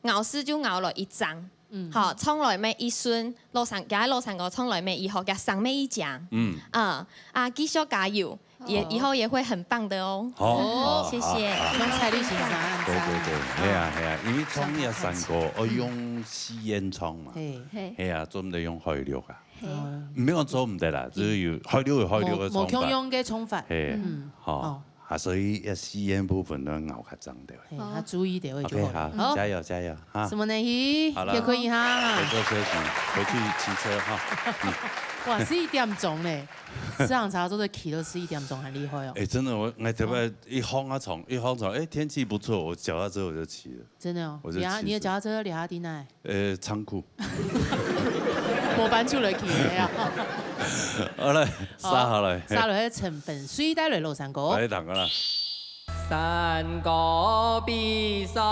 咬字就咬了一張。嗯。好，唱來乜已順，老山，佢老山歌唱來乜已好，佢聲乜已靚。嗯。嗯，啊，繼續加油，也，哦。以後也會很棒的哦。好，好，謝謝。好，好。像蔡麗欣上恁讚。對，對，對，係啊，係啊，因為唱這山歌，愛用四縣腔嘛。嘿。嘿。係啊，做毋得用海陸啊。 嘿。嗯。毋係講做毋得啦，只係有海陸有海陸个唱法。無，無共樣个唱法。嘿，嗯。吼，哦。啊，所以這四縣部分都愛咬較正著。嘿，哦。較注意點位就好了。OK，好，好。加油，加油，哈。什麼呢？咦，好了。也可以哈。回去休息，回去騎車哈。嗯。哇，十一點鐘嘞，市場茶做得騎到十一點鐘，很厲害哦。哎，真的，我，我特別一放啊床，一放床，哎，天氣不錯，我腳踏車我就騎了。真的哦，我就騎車。你的，你的腳踏車留下在哪？ 呃，倉庫。無搬出來去个啊。好來，好，續下來。續落去陳文瑞帶來老山歌。來，等下啦。山歌比賽。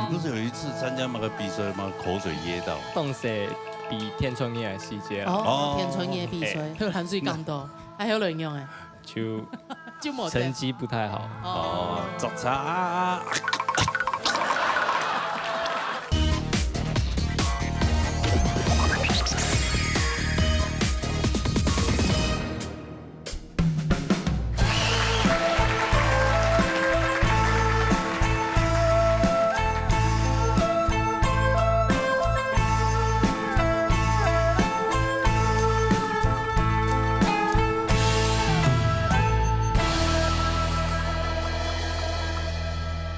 你不是有一次參加那個比賽嗎？口水噎到。當時比天穿日个時節啊。哦，哦。天穿日比賽，哎。有汗水降到，還有人用哎。 就就無得。成績不太好。哦。哦，作差。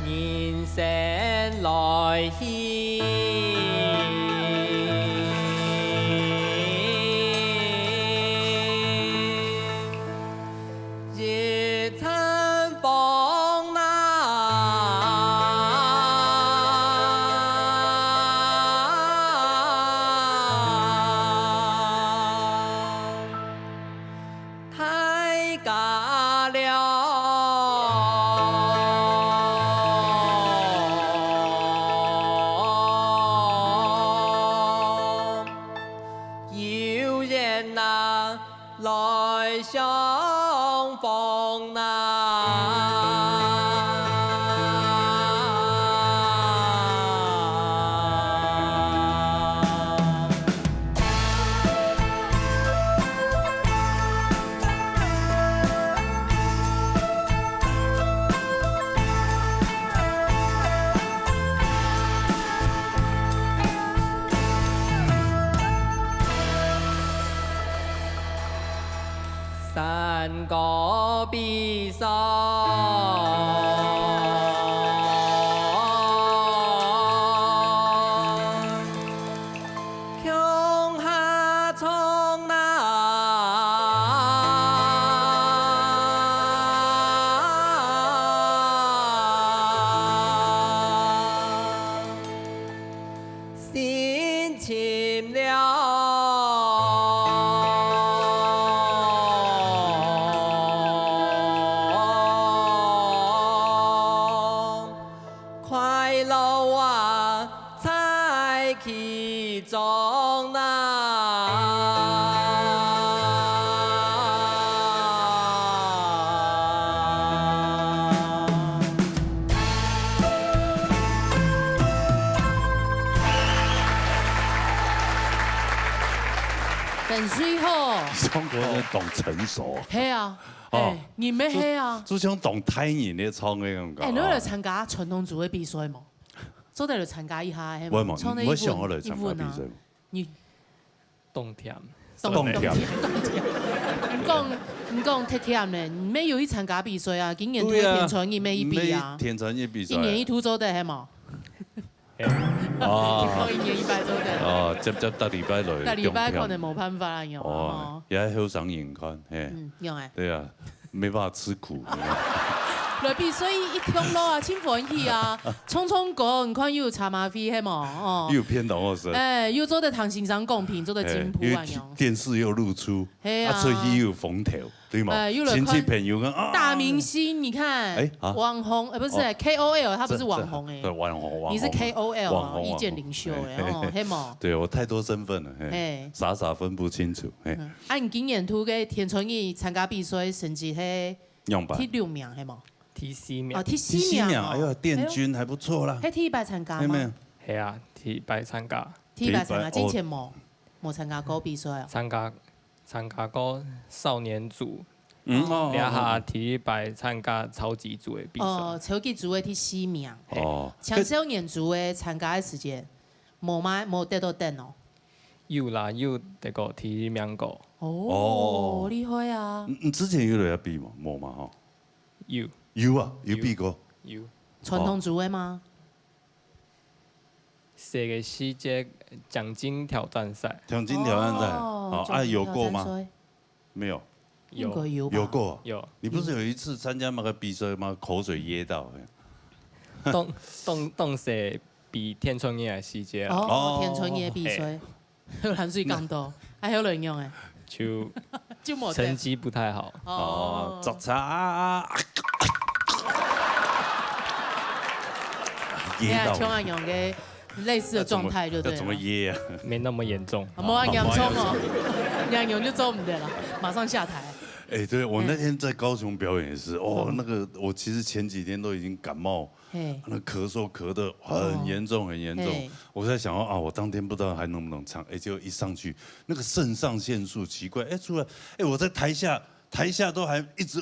人生來去，一陣風浪。 大家了。有緣啊，來相逢啊。山歌比賽。 共下唱啊。很水吼。上課是當成熟。係啊，哦，哎，你乜係啊？就像當大人咧唱个感覺。哎，你有來參加傳統組个比賽無？做得來參加一下，係無？我無，唱个一分，我想要來參加比賽。一分啊。你當忝。當忝。當忝。你講，你講忒忝咧，你乜有去參加比賽啊？今年度个天穿日乜去比啊？對啊，乜天穿日比賽。一年一度做得，係無？ 啊。一年一擺做得。哦，接接逐禮拜來。逐禮拜可能無辦法啦，有啊，哦，吼。也後生人看，嘿。嗯，有欸。對啊，沒辦法吃苦。來比賽一條路啊，真歡喜啊！唱唱歌，你看又有車馬費，係無？哦。又有便當好食。哎，又做得聽先生講評，做得進步啊，哎，又有樣。電視又露出，係啊。啊，出去又有風頭。 對嘛？哎，又來看親戚朋友講啊，大明星，你看，哎，啊，網紅，呃，不是，哦，K O L，他不是網紅哎，這，這，對，網紅，網紅，你是K O L啊，網紅，意見領袖哎，網紅，哦，嘿嘛。對，我太多身份了，嘿，嘿。傻傻分不清楚，嘿。嗯，啊，你今年度个天穿日參加比賽，成績係樣般？第六名，係無？第四名。哦，第四名哦。第四名，哎喲，殿軍還不錯啦。哎喲，係第一擺參加嗎？沒有，沒有。係啊，第一擺參加。第一擺參加，第一擺，哦。之前無，無參加過比賽哦。參加 參加過少年組，嗯，哦，這下第一擺參加超級組个比賽。哦，超級組个第四名。哦。像少年組个參加个時節，無嘛，無得到等哦。有啦，有得過第一名過。哦，哦。厲害啊！你，你之前有來比嗎？無嘛，吼。有。有啊，有比過。有。傳統組个嗎？ 細个時節，獎金挑戰賽。獎金挑戰賽，哦，哦，啊，獎金挑戰賽。有過嗎？沒有。有。應該有吧？有過啊。有。你不是有一次參加那個比賽嗎？口水噎到。當，當，當細比天穿日个時節啊。哦，哦。天穿日个比賽。嘿。 有汗水降到，還有人用欸。就就無得。成績不太好。哦，哦。捉賊啊！你看，噎到。像恁樣个類似的狀態就對了。要怎麼，要怎麼噎啊？沒那麼嚴重。啊，無恁嚴重哦，恁樣就做毋得了，馬上下台。哎，對，我那天在高雄表演也是，哦，嗯。那個，我其實前幾天都已經感冒， 嘿。那咳嗽咳得很嚴重，哦。很嚴重。嘿。我在想說，啊，我當天不知道還能不能唱，哎，結果一上去，那個腎上腺素奇怪，哎，出來，哎，我在台下，台下都還一直，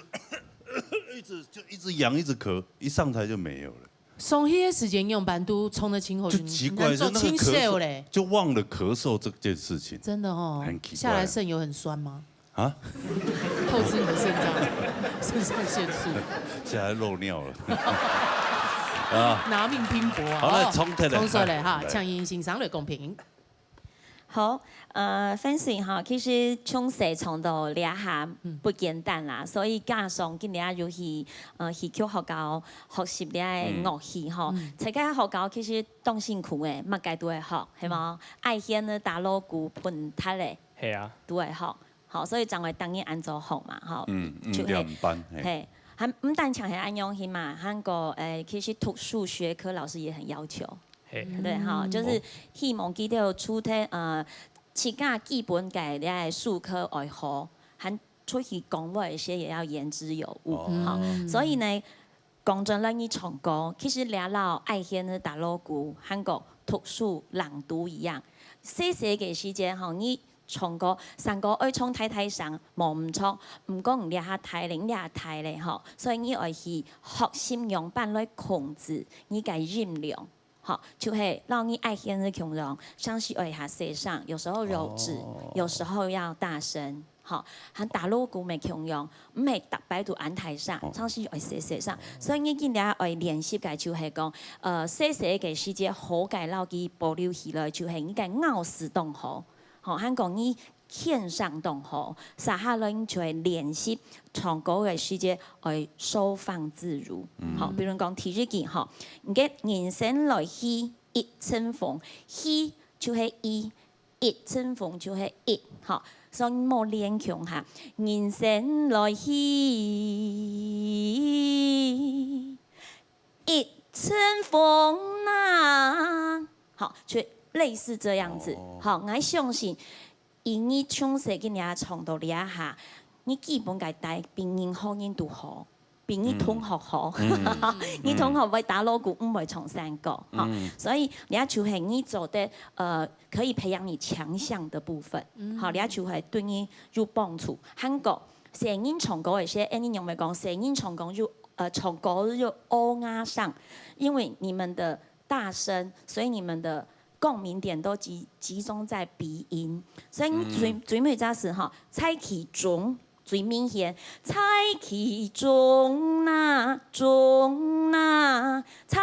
一直，就一直癢，一直咳，一上台就沒有了。上去个時間仰般都衝得清好，就奇怪，難道清秀咧？就那個咳嗽，就忘了咳嗽這件事情。真的哦，很奇怪。下來腎有很酸嗎？ 啊？透支你的腎脏，腎上腺素。現在漏尿了。啊。拿命拼搏啊！好，來，哦，重提來。重說咧哈，來。請先生來公平。好，呃，反正哈，其實從細唱到這下嗯。不簡單啦，所以加上今年又去，呃，戲曲學校學習這個樂器吼，嗯。在該學校其實當辛苦誒，麼个都會學，係無？嗯。愛弦仔、打鑼鼓、歕笛仔，係啊。都會學。 吼，所以正會逐日恁早學嘛，吼，嗯，就係，五點半，嘿。嘿，還毋單淨係恁樣去嘛，還過，誒，其實讀書學科老師也很要求。嘿。對，吼，嗯。就是希望佢兜除忒，呃，自家基本个這個術科愛好，還出去講話个時也要言之有物，哦。吼。嗯。所以呢，講真來，你唱歌，其實這摎愛弦仔、打鑼鼓，還過讀書、朗讀一樣。細細个時節吼，你 唱歌，山歌愛唱大大聲，無毋著。毋過你這下大咧，你這下大咧吼，所以你愛去學習仰般來控制你个音量，吼，就係摎你愛弦仔共樣，常時愛下細聲，有時候有止，哦。有時候要大聲，吼，還打鑼鼓乜共樣，毋係逐擺都恁大聲，哦。常時愛細細聲。所以你今日愛練習个就係講，呃，細細个時節好个摎佢保留起來，就係你个咬字當好。 吼，還講你氣聲當好，接下來你就會練習唱歌个時節愛收放自如。嗯。吼，比如講第一句吼，你个人生來去一陣風，去就係一，一陣風就係一，吼，所以你莫連腔哈。人生來去一陣風啊，吼，就類似這樣子。哦。吼，𠊎相信 因為從細个你也唱到這下，你基本个底比任何人都好。比你同學好，你同學會打鑼鼓，毋會唱山歌，哈。所以這就係你做得，呃，可以培養你強項的部分，好，這就係對你有幫助。還過，細人唱歌个時，哎，你有沒有講，細人唱歌有，呃，唱歌有歐亞聲，因為你們的大聲，所以你們的共鳴點都集，集中在鼻音。所以你最，最尾一隻字哈，在其中，最明顯，在其中那，中那，在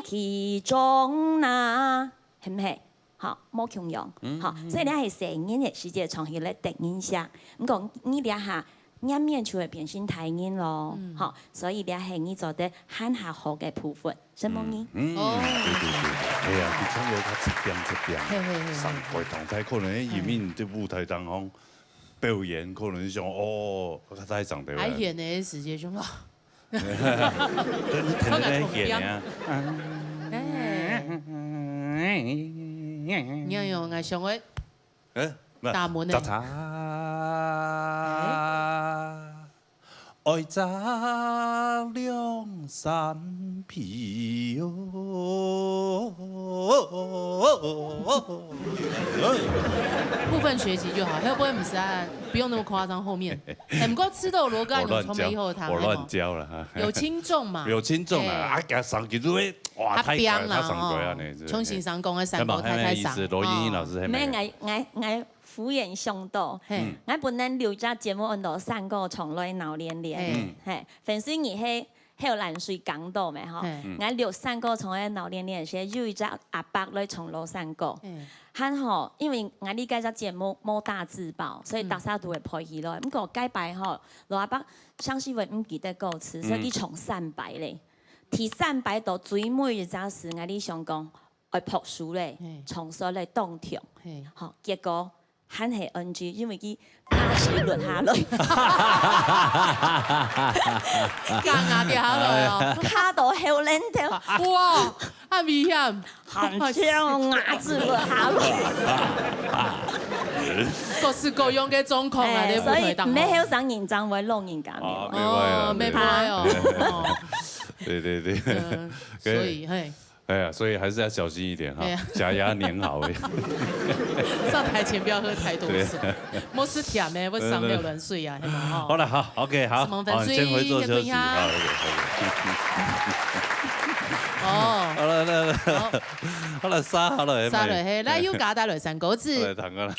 其中那，係毋係？好，無共樣。好，所以你係細人个時節唱起來得人惜。毋過你這下，難免就會變成大人咯。好，所以這係你做得還較好个部分。承蒙你。嗯，對對對，哎呀，佢唱歌較直點直點，嘿嘿嘿上台同台可能因為你在舞台當中表演，可能想哦，較大聲對吧？還演个時節就哦，對，你聽得那演啊，哎，你看有，我想我哎，打門呢喳喳，愛喳兩三遍哦。部分學習就好，後背毋使啊，不用那麼誇張。後面，哎，不過吃豆螺乾有從沒以後談我亂教了哈，有輕重嘛，有輕重了啊，加上去就會哇，太高了，他編了太上高了哦呢，是不是重新上工的三个太太上，羅英英老師，哦羅英英老師，沒，我我我忽然想到，嘿，我本來留隻節目安到山歌唱來鬧連連，嘿，粉絲你係後來水講到咩吼，我留山歌唱來鬧連連時，有一隻阿伯來唱老山歌，還好，因為我呢該隻節目無打字幕，所以大家都會背起來。毋過該擺吼，老阿伯常時會毋記得歌詞，所以佢唱三擺咧。第三擺到最尾一隻時，我呢想講，愛拍手咧，唱出來當痛。吼，結果 還係NG，因為佢牙齒落下來，牙齒掉下來哦，卡到喉嚨頭，哇，很危險，很像牙齒落下來。各式各樣的狀況啊，哎，在舞台當中。所以毋係後生人正會老人家面。哦，袂壞啦，哦，袂袂壞。歹哦，哦，對對對，嗯，所以嘿，哎呀，所以還是要小心一點哈哎呀，假牙黏好了。上台前不要喝太多水，莫食甜的，會傷了軟水啊，係嘛吼。好了，好，OK，好，什麼粉水好，你先回座休息，先滾呀好，OK，OK。哦，好了，那那好了，沙好了，沙了嘿，來，又加帶來三個字，來，唐哥了。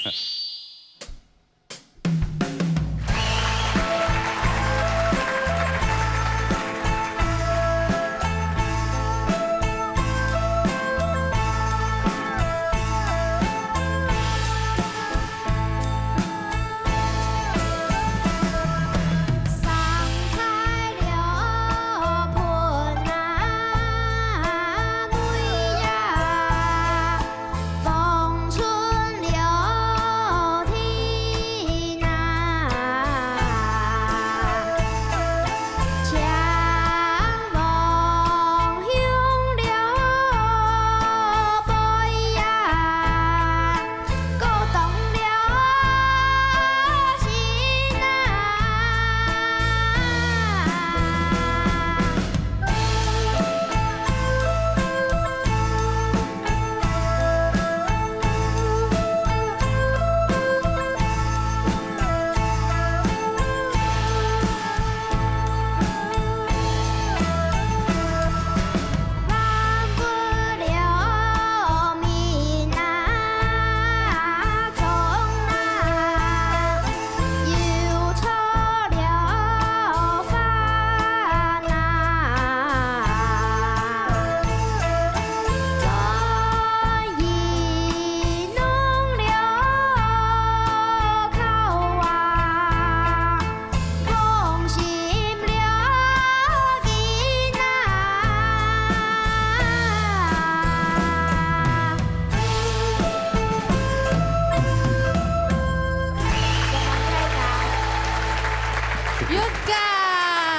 有个。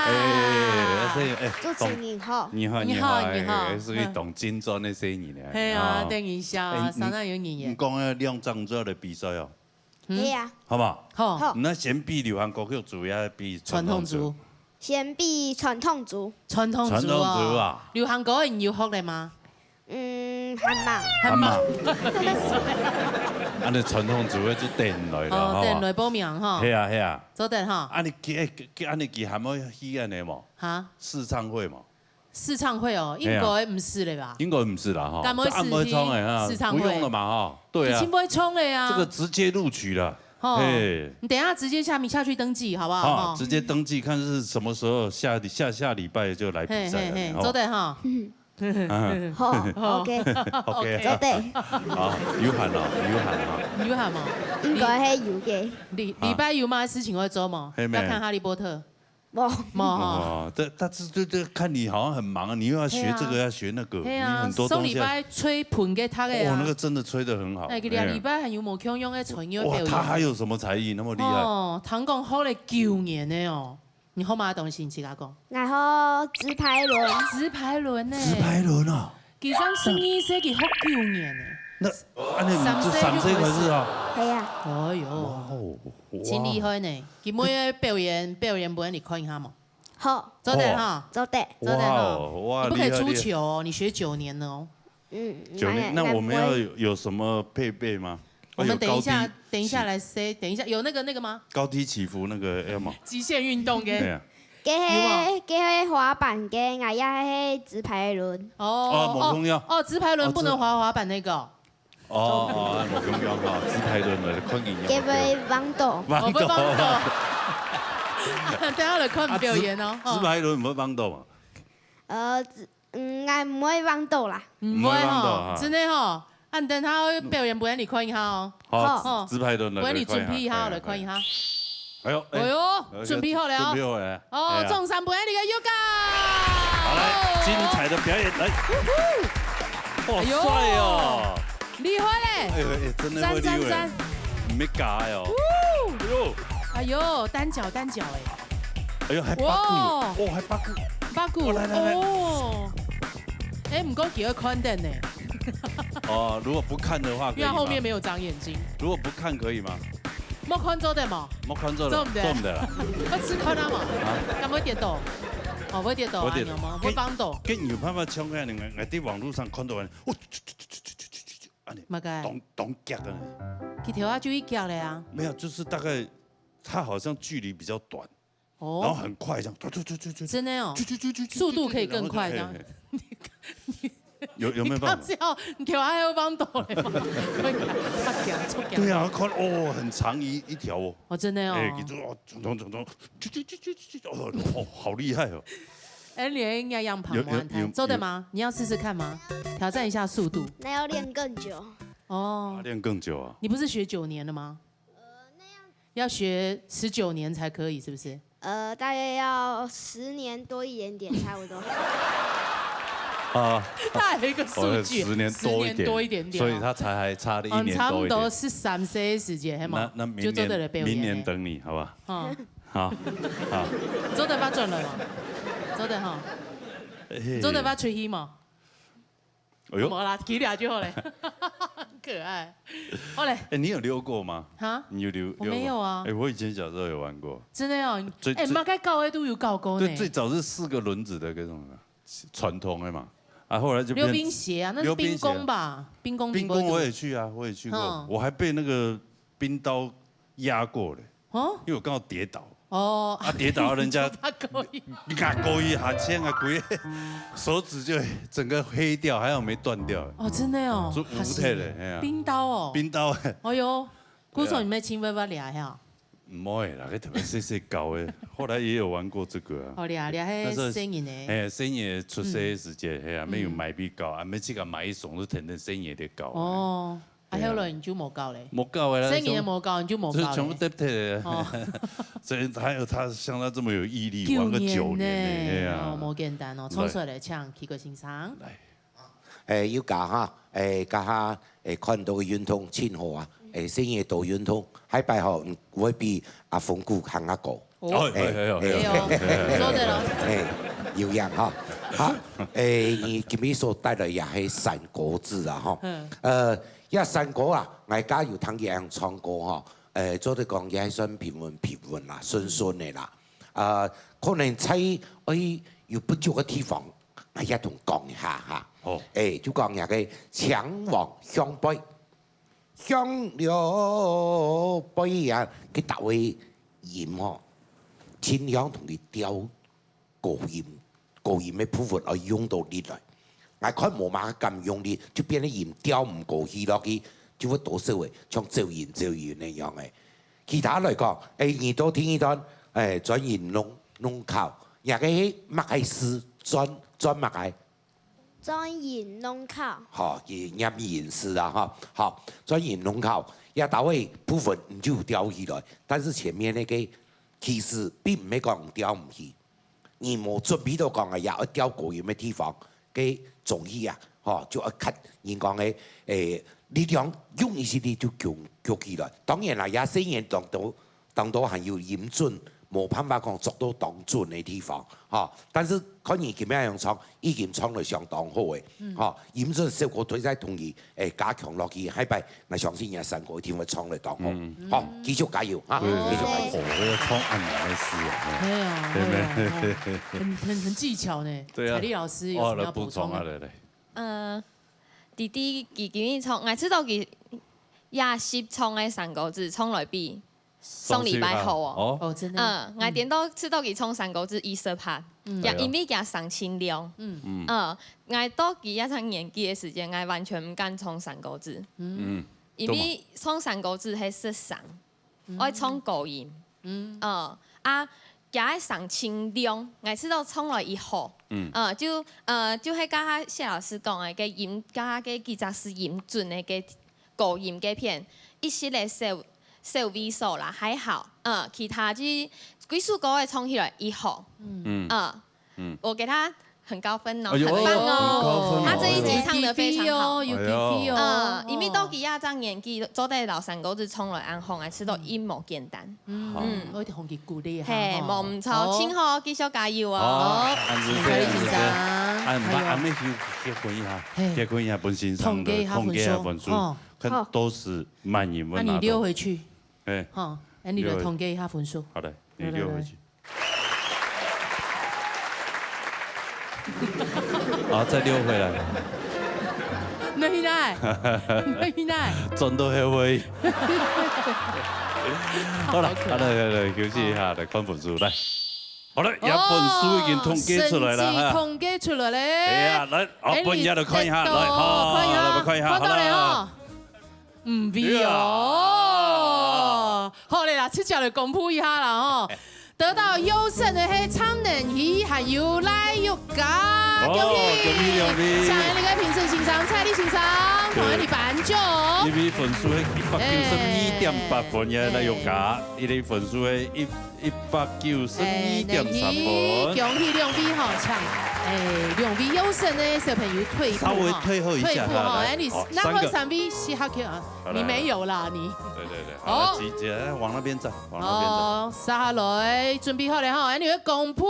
哎，所以哎，主持人好，你好，你好你好哎，屬於當金磚的聲音呢。係啊，哦等一下，哎你上台有語言。你講个兩張做的比賽哦，係啊，好不好？好，好，那先比流行歌曲組，也比傳統組。先比傳統組。傳統組哦。傳統組啊。流行歌你有學了嗎？嗯，還吂。還吂。恁呢傳統組个就等來了，哦，吼。等來報名吼。係啊，係啊。做得吼。啊，你其，欸，其，恁呢其實還會去恁呢無？哈？試唱會無？試唱會哦，應該毋係了吧？係啊。應該毋係啦，吼。敢會係去試唱會？這恁會唱的啊，不用了嘛，吼。對啊。已經會唱了啊。這個直接錄取了。吼，嘿。你等一下直接下面下去登記，好不好？好，吼。直接登記，看是什麼時候，下，下，下禮拜就來比賽了，嘿，嘿，嘿，吼。做得吼。嗯。嗯。好，OK。OK。做得。好，有閒哦，有閒哦。有閒哦。應該係有个。禮，禮拜有麼个事情愛做無？嘿，妹。要看哈利波特。無。無吼。哦，這，但是這，這看你好像很忙啊，你又要學這個，嘿啊。要學那個，嘿啊，你很多東西要。上禮拜吹盆个他个啊。哦，那個真的吹得很好。哎，這禮拜還有無共樣个才藝表演？哇，他還有什麼才藝那麼厲害？哦，聽講學了九年了哦。 你學麼个東西？你自家講。𠊎學直排輪。直排輪呢？直排輪啊。佢正十二歲，佢學九年呢。那，啊，你們就三歲就開始啊？係啊。哎喲，哇哦，哇。真厲害呢！佢每日表演，表演分你看一下嘛。好。做得哈。哦。做得。做得哈。哇哦，哇，你不可以出糗哦，厲害，厲害。你學九年了哦。 嗯，九年，那，那我們要有，有什麼配備嗎？我們等一下，要有高低，等一下來say，等一下有那個，那個嗎？高低起伏那個要嗎？極限運動跟，對啊。該係，有嗎？該係滑板，該𠊎也係直排輪。哦，哦，無共樣。哦，哦，直排輪不能滑滑板那個。哦，哦，哦，無共樣哈，直排輪的，看你有沒有。該會橫倒。橫倒。哦，會橫倒。等下來看表演哦。啊，直，直排輪毋會橫倒嘛？呃，直 嗯，𠊎毋會橫倒啦。毋會吼，毋會橫倒哈。真的吼。啊，你等下表演，分你看一下哦。好，好。直，直排輪來，分你準備一下，來看一下。來看一下。哎喲，哎。哎喲，準備好了。準備好了。哦，哎呀。掌聲分你个Yuka。好，來，精彩的表演，來。嗚呼。哇，哎喲，帥哦。厲害嘞。哎喲，哎，真的會厲害。讚，讚，讚。毋係假的哦。嗚。哎喲。哎喲，單腳，單腳哎。 哎喲，還八股，哇。哦，還八股。八股，哦，來，來，來。哦。哎，毋過佢會看等呢。哦，如果不看的話，可以嗎？因為他後面沒有長眼睛。如果不看可以嗎？莫看做得無？莫看做得，做毋得。做毋得啦。愛試看啊嘛。啊？敢會跌倒？哦，會跌倒啊，會跌倒。你有嗎？會放倒。該，該你有辦法唱个，你，𠊎在網路上看到个，哦， 恁呢，麼个？當，當遽个呢。佢頭下就一遽了啊。沒有，就是大概他好像距離比較短，哦。然後很快這樣，突突突突突，真的哦，突突突突突，速度可以更快這樣。然後就，嘿，嘿。有，有沒有辦法？你剛剛是要，你頭下還有放倒了嗎？可以，他遽，出遽。對啊，看，哦，很長一，一條哦。哦，真的哦。哎，你就，哦，衝衝衝衝，突突突突突，哦，哦，好厲害哦。哎，你也應該一樣跑有，有，有，有。做得嗎？你要試試看嗎？挑戰一下速度。那要練更久。 哦。啊，練更久啊。你不是學九年了嗎？呃，那樣。要學十九年才可以，是不是？呃，大約要十年多一點點，差不多。啊，他還有一個數據，哦，十年多一點，十年多一點點哦。所以他才還差了一年多一點。哦，差不多十三歲的時間，係嗎？那，那明年，就做得了表演了。明年等你，好不好？哦。好，好。做得發轉來嗎？做得哈。嘿。做得發出去嗎？ 哎喲。無啦，舉例就好咧。可愛。好咧。哎，你有溜過嗎？哈？你有溜，我沒有啊。溜過？哎，我以前小時候有玩過。真的哦？最，哎，最，麼个教的都有教過呢。對，最早是四個輪子的那種啊，傳統的嘛。啊，後來就變溜冰鞋啊，那是冰宮吧？溜冰鞋啊。冰宮，冰宮我也去啊，我也去過。嗯。我還被那個冰刀壓過嘞。 哦？因為我剛好跌倒。哦。啊，跌倒人家壓過去。壓過去，下槍啊，鬼，手指就整個黑掉，還好沒斷掉。哦，真的哦，就烏忒了，嚇死。哎呀。冰刀哦。冰刀。哎喲，古早你們青微微倈哈？對啊。毋會啦，該特別細細搞的。後來也有玩過這個啊。哦，倈，倈，那時候，那細人的。哎，細人的出世的時節，嗯。哎呀，沒有買冰刀，嗯。啊，沒去給買一雙，就天天細人的搞。哦。 啊，對啊。後來你就無搞咧。無搞的啦，細人也無搞，你就無搞咧。這全部跌忒了。哦。所以還有他，像他這麼有毅力，玩個九年呢，九年呢，哎呀。哦，無簡單哦。來。創出來，請Kiko先生。來。哎，有教哈，哎，教哈，哎，看到个運動真好啊，哎，細人多運動，下擺吼，嗯，會比阿峰哥還較高。 哦，哎，哎，哎，哎，哎，哎，哎，做得了。哎，有影哈。好，哎，你今日所帶來也係山歌子啊，吼。嗯。呃，這山歌啊，𠊎家有聽佢恁唱歌吼，呃，做得講也還算平穩平穩啦，順順的啦。呃，可能在，哎，有不足个地方，𠊎也同講一下哈。好。哎，就講那個青黃相背，相了背啊，佢搭位音吼，盡量同佢調高音，高音个部分愛用到力來。𠊎看無麼个敢用力，就變得音調毋高起落去，就會多少个像走音走音那樣个。其他來講，哎，你到第二段，哎，轉音弄，弄巧，那個麼个字，轉，轉麼个？轉音弄巧。好，佢念音字啊，哈。好，轉音弄巧，也到位部分你就調起來，但是前面那個其實並毋係講調毋起。 你無準備到講个，也愛調高音个地方，該中意啊，吼，就愛看人講个，誒，力量用一息力就強，強起來。當然啦，也雖然當多，當多還有音準，無辦法講做到當準个地方，吼。但是看你今日樣唱，已經唱了相當好个，吼，音準效果都在同意，誒，加強落去，下擺 𠊎相信你三個一定會唱得當好。嗯。好，繼續加油啊，對，繼續加油。對，對。哦，要唱恁難个字啊，嘿。係啊，對，係啊，對。哦，很，很，很技巧呢。對啊。采麗老師有什麼要補充的？哦，來，補充啊，來，來。呃，弟弟佢今日唱，𠊎知道佢也識唱个山歌子，唱來比上禮拜好哦。哦。哦，真的。嗯，𠊎顛倒知道佢唱山歌子二十趴，嗯。也因為佢生清涼。嗯。嗯。嗯，𠊎到佢這隻年紀个時間，𠊎完全毋敢唱山歌子。嗯。嗯。 因為唱山歌子係食聲，嗯。愛唱高音。嗯。嗯，啊，佢个聲盡亮，𠊎知道唱來以後，嗯。呃，就，呃，就係剛剛謝老師講个，該音，剛剛該幾隻字音準个，該高音該片，一息仔小，小微笑啦，還好。嗯，其他就，幾首歌仔唱起來以後，嗯。嗯。嗯。 嗯。我給他很高分哦，哎喲，很棒哦。很高分哦。他這一集唱得非常好。有機會哦，有機會哦。哎喲。嗯，因為到佢這隻年紀，做得摎山歌子唱來恁好，𠊎知道佢無簡單。嗯，好。嗯。我一定同佢鼓勵一下，嘿，吼。無毋著，好。盡好，繼續加油哦。好，恁仔細，恁仔細。哎喲。恁毋怕，哎喲。恁仔細歇睏一下，嘿。歇睏一下，分先生統計一下分數。統計一下分數，哦。看都是滿分拿到。好。那你溜回去。哎。好，那你來統計一下分數。溜回去。好的，你溜回去。來，來，來。 好，再溜回來。哪去哪？哪去哪？轉到後尾。好了，好了，好了，休息一下，來看分數，來。好了，這分數已經統計出來了，哦，哈。成績統計出來了。哎呀，來，哦，分一下來看一下，來，好，看一下，來，看一下，看到了哦。好了。 毋會哦。呀。好咧啦，直接來公布一下啦吼。得到優勝个係張能熹還有賴玉嘉，哦，恭喜！恭喜兩位。請𠊎等个評審先生、蔡麗先生，對。同𠊎等頒獎。因為分數係一百九十二點八分个賴玉嘉，哎。佢个分數係一 一百九十二點三分。哎，恭喜兩位吼，請，哎，兩位優勝个小朋友退步吼，稍微退後一下，退步吼，哈，來，哎，你，好，那換三位，三位，四下去啊，好，來，你沒有啦，你。對，對，對，好，好。來，姐姐，往那邊站，往那邊站。哦，接下來，準備好了吼，哎，你會公布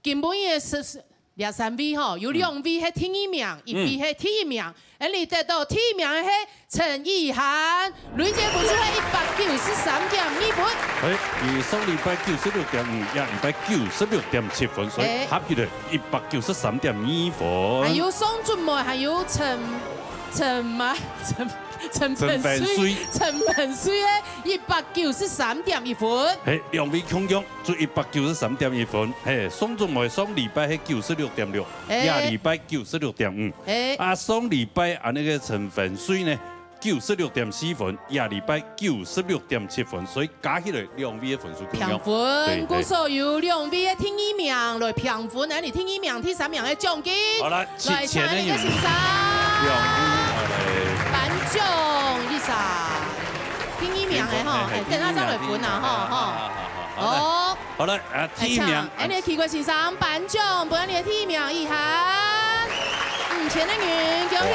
今晡日个是，是，這三位吼，有兩位係第二名，嗯。一位係第一名。嗯。 恁樣得到第一名个係陳意涵，累積分數係一百九十三點二分。哎，佢上禮拜九十六點五，這禮拜九十六點七分，所以，哎。合起來一百九十三點二分。還有宋俊梅，還有陳，陳嘛，陳，陳粉水，陳粉水。陳粉水个一百九十三點一分。嘿，兩位共樣 就一百九十三點一分，嘿，宋俊梅上禮拜係九十六點六，哎。這禮拜九十六點五。哎。啊，上禮拜恁樣个陳粉水呢，九十六點四分，這禮拜九十六點七分，所以加起來兩位个分數共樣。平分，對，故所有兩位个第二名來平分，恁樣第二名、第三名个獎金。好了，來，請，請恁樣个先生，兩位，好嘞。頒獎一下，第二名个吼，嘿，嘿，哎，等下再來分啊，第二名，吼，吼。好，好，好，好，好，好。哦。 好了，啊，第一名，哎，請，恁樣奇怪先生頒獎，分恁樣第一名意涵，五千个銀，恭喜！哇，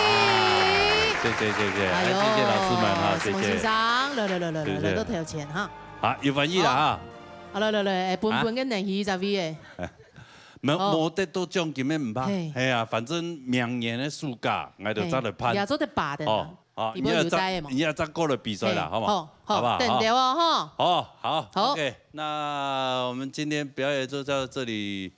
謝謝，謝謝，哎，哎喲，謝謝老師們哈，謝謝。什麼先生，來，來，來，來，謝謝。來，都投錢哈。好，有翻譯了哈。好，來，來，來，哎，本本个能力在位哎。啊？沒有，哦。無得到獎金个毋怕。嘿。嘿啊，反正明年个暑假，𠊎就再來辦。嘿，也做得辦的啦。哦。好，你要再，你要再過來比賽啦，嘿，好不好？好，好，好不好？等等哦，哈。好，好，好。OK，那我們今天表演就到這裡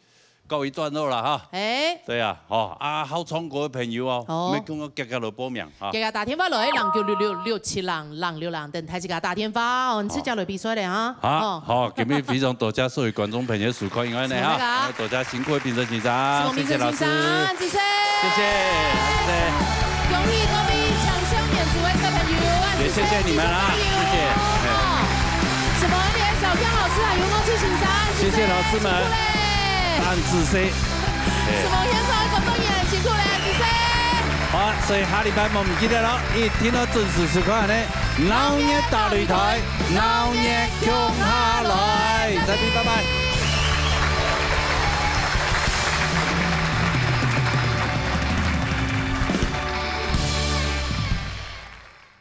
告一段落了哈。哎。對啊，好，啊，好唱歌的朋友哦，哦。沒跟我遽遽來報名哈。遽遽打電話來，零九六六六七零零六零，等待自家打電話哦，你自家來比賽的哈。好，哦。好，今日非常多謝所有觀眾朋友收看，因為呢哈，是那個啊。多謝辛苦的評審先生，是我們評審先生，謝謝老師。 謝謝。謝謝，謝謝。恭喜各位青少年組的小朋友，也謝謝你們啊，謝謝。哦，什麼連小江老師還有莫奇先生，謝謝老師們，辛苦嘞。恁仔細。什麼現場的工作人員辛苦嘞，謝謝。好，所以下禮拜我們記得咯，一定要準時收看呢，鬧熱大擂台，鬧熱共下來，再見，拜拜。